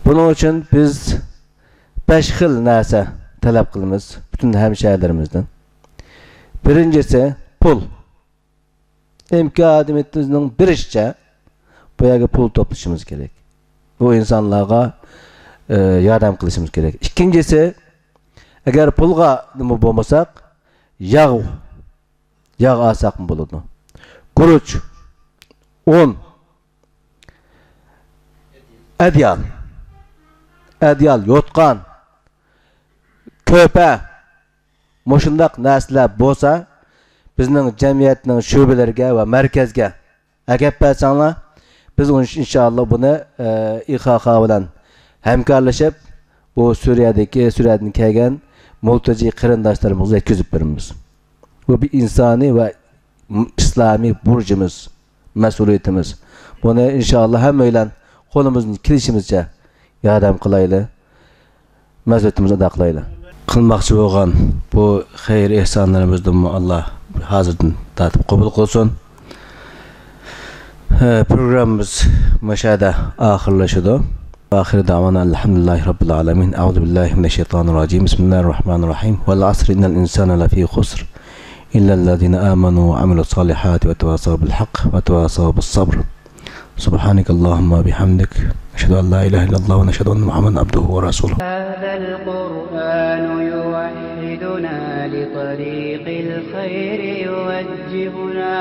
بۇنىڭ ئۈچۈن بىز بەش خىل نەرسە تەلەپ قىلىمىز پۈتۈن ھەمشەھىرىلىرىمىزدىن. بىرىنچىسى، پۇل. ئىمكانىيىتىمىزنىڭ بېرىشىچە بۇ يەرگە پۇل توپلىشىمىز كېرەك. بۇ ئىنسانلارغا، ئى، ياردەم قىلىشىمىز كېرەك. ئىككىنچىسى، ئەگەر پۇلغا نېمە بولمىساق، ياغ، ياغ ئالساقمۇ بولىدۇ. گۈرۈچ، ئۇن، ئەدىيال، ئەدىيال، يوتقان، كۆپە، مۇشۇنداق نەرسىلەر بولسا، بىزنىڭ جەمئىيەتنىڭ شۆبىلىرىگە ۋە مەركەزگە ئەكەپ بەرسەڭلار، بىز ئۇن-، ئىنشائاللا بۇنى، ئى، ئى خا خا بىلەن ھەمكارلىشىپ، بۇ سۈرىيەدىكى، سۈرىيەدىن كەلگەن مۇلتىجى قېرىنداشلىرىمىزغا يەتكۈزۈپ بېرىمىز. بۇ بىر ئىنسانىي ۋە ئىسلامىي بۇرچىمىز، مەسئۇلىيىتىمىز. بۇنى ئىنشائاللا ھەممەيلەن قولىمىزدىن كېلىشىمىزچە ياردەم قىلايلى. مەسئۇلىيىتىمىزنى ئادا قىلايلى. قىلماقچى بولغان بۇ خەير ئېھسانلىرىمىزدىنمۇ ئاللا ھازىردىن تارتىپ قوبۇل قىلسۇن. ھە، پروگراممىمىز مۇشۇ يەردە ئاخىرلىشىدۇ. وآخر دعوانا أن الحمد لله رب العالمين. أعوذ بالله من الشيطان الرجيم. بسم الله الرحمن الرحيم. والعصر إن الإنسان لفي خسر. إلا الذين آمنوا وعملوا الصالحات وتواصوا بالحق وتواصوا بالصبر. سبحانك اللهم وبحمدك، نشهد أن لا إله إلا الله، ونشهد أن محمدا عبده ورسوله. هذا القرآن يوحدنا لطريق الخير يوجهنا.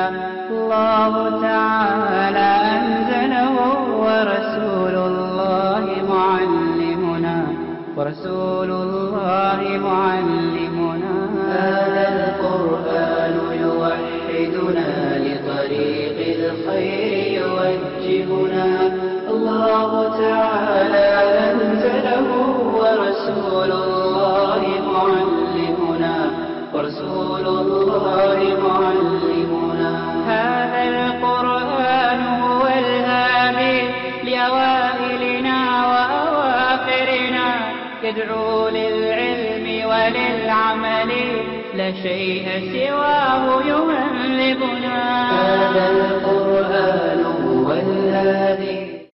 الله تعالى أنزله ورسول الله معلمنا. ورسول الله معلمنا. هذا القرآن يوحدنا لطريق الخير يوجهنا. الله تعالى أنزله ورسول الله معلمنا. ورسول الله معلمنا. هذا القرآن هو الهادي لأوائلنا وأواخرنا. يدعو للعلم وللعمل، لا شيء سواه يهذبنا. هذا القرآن هو الهادي.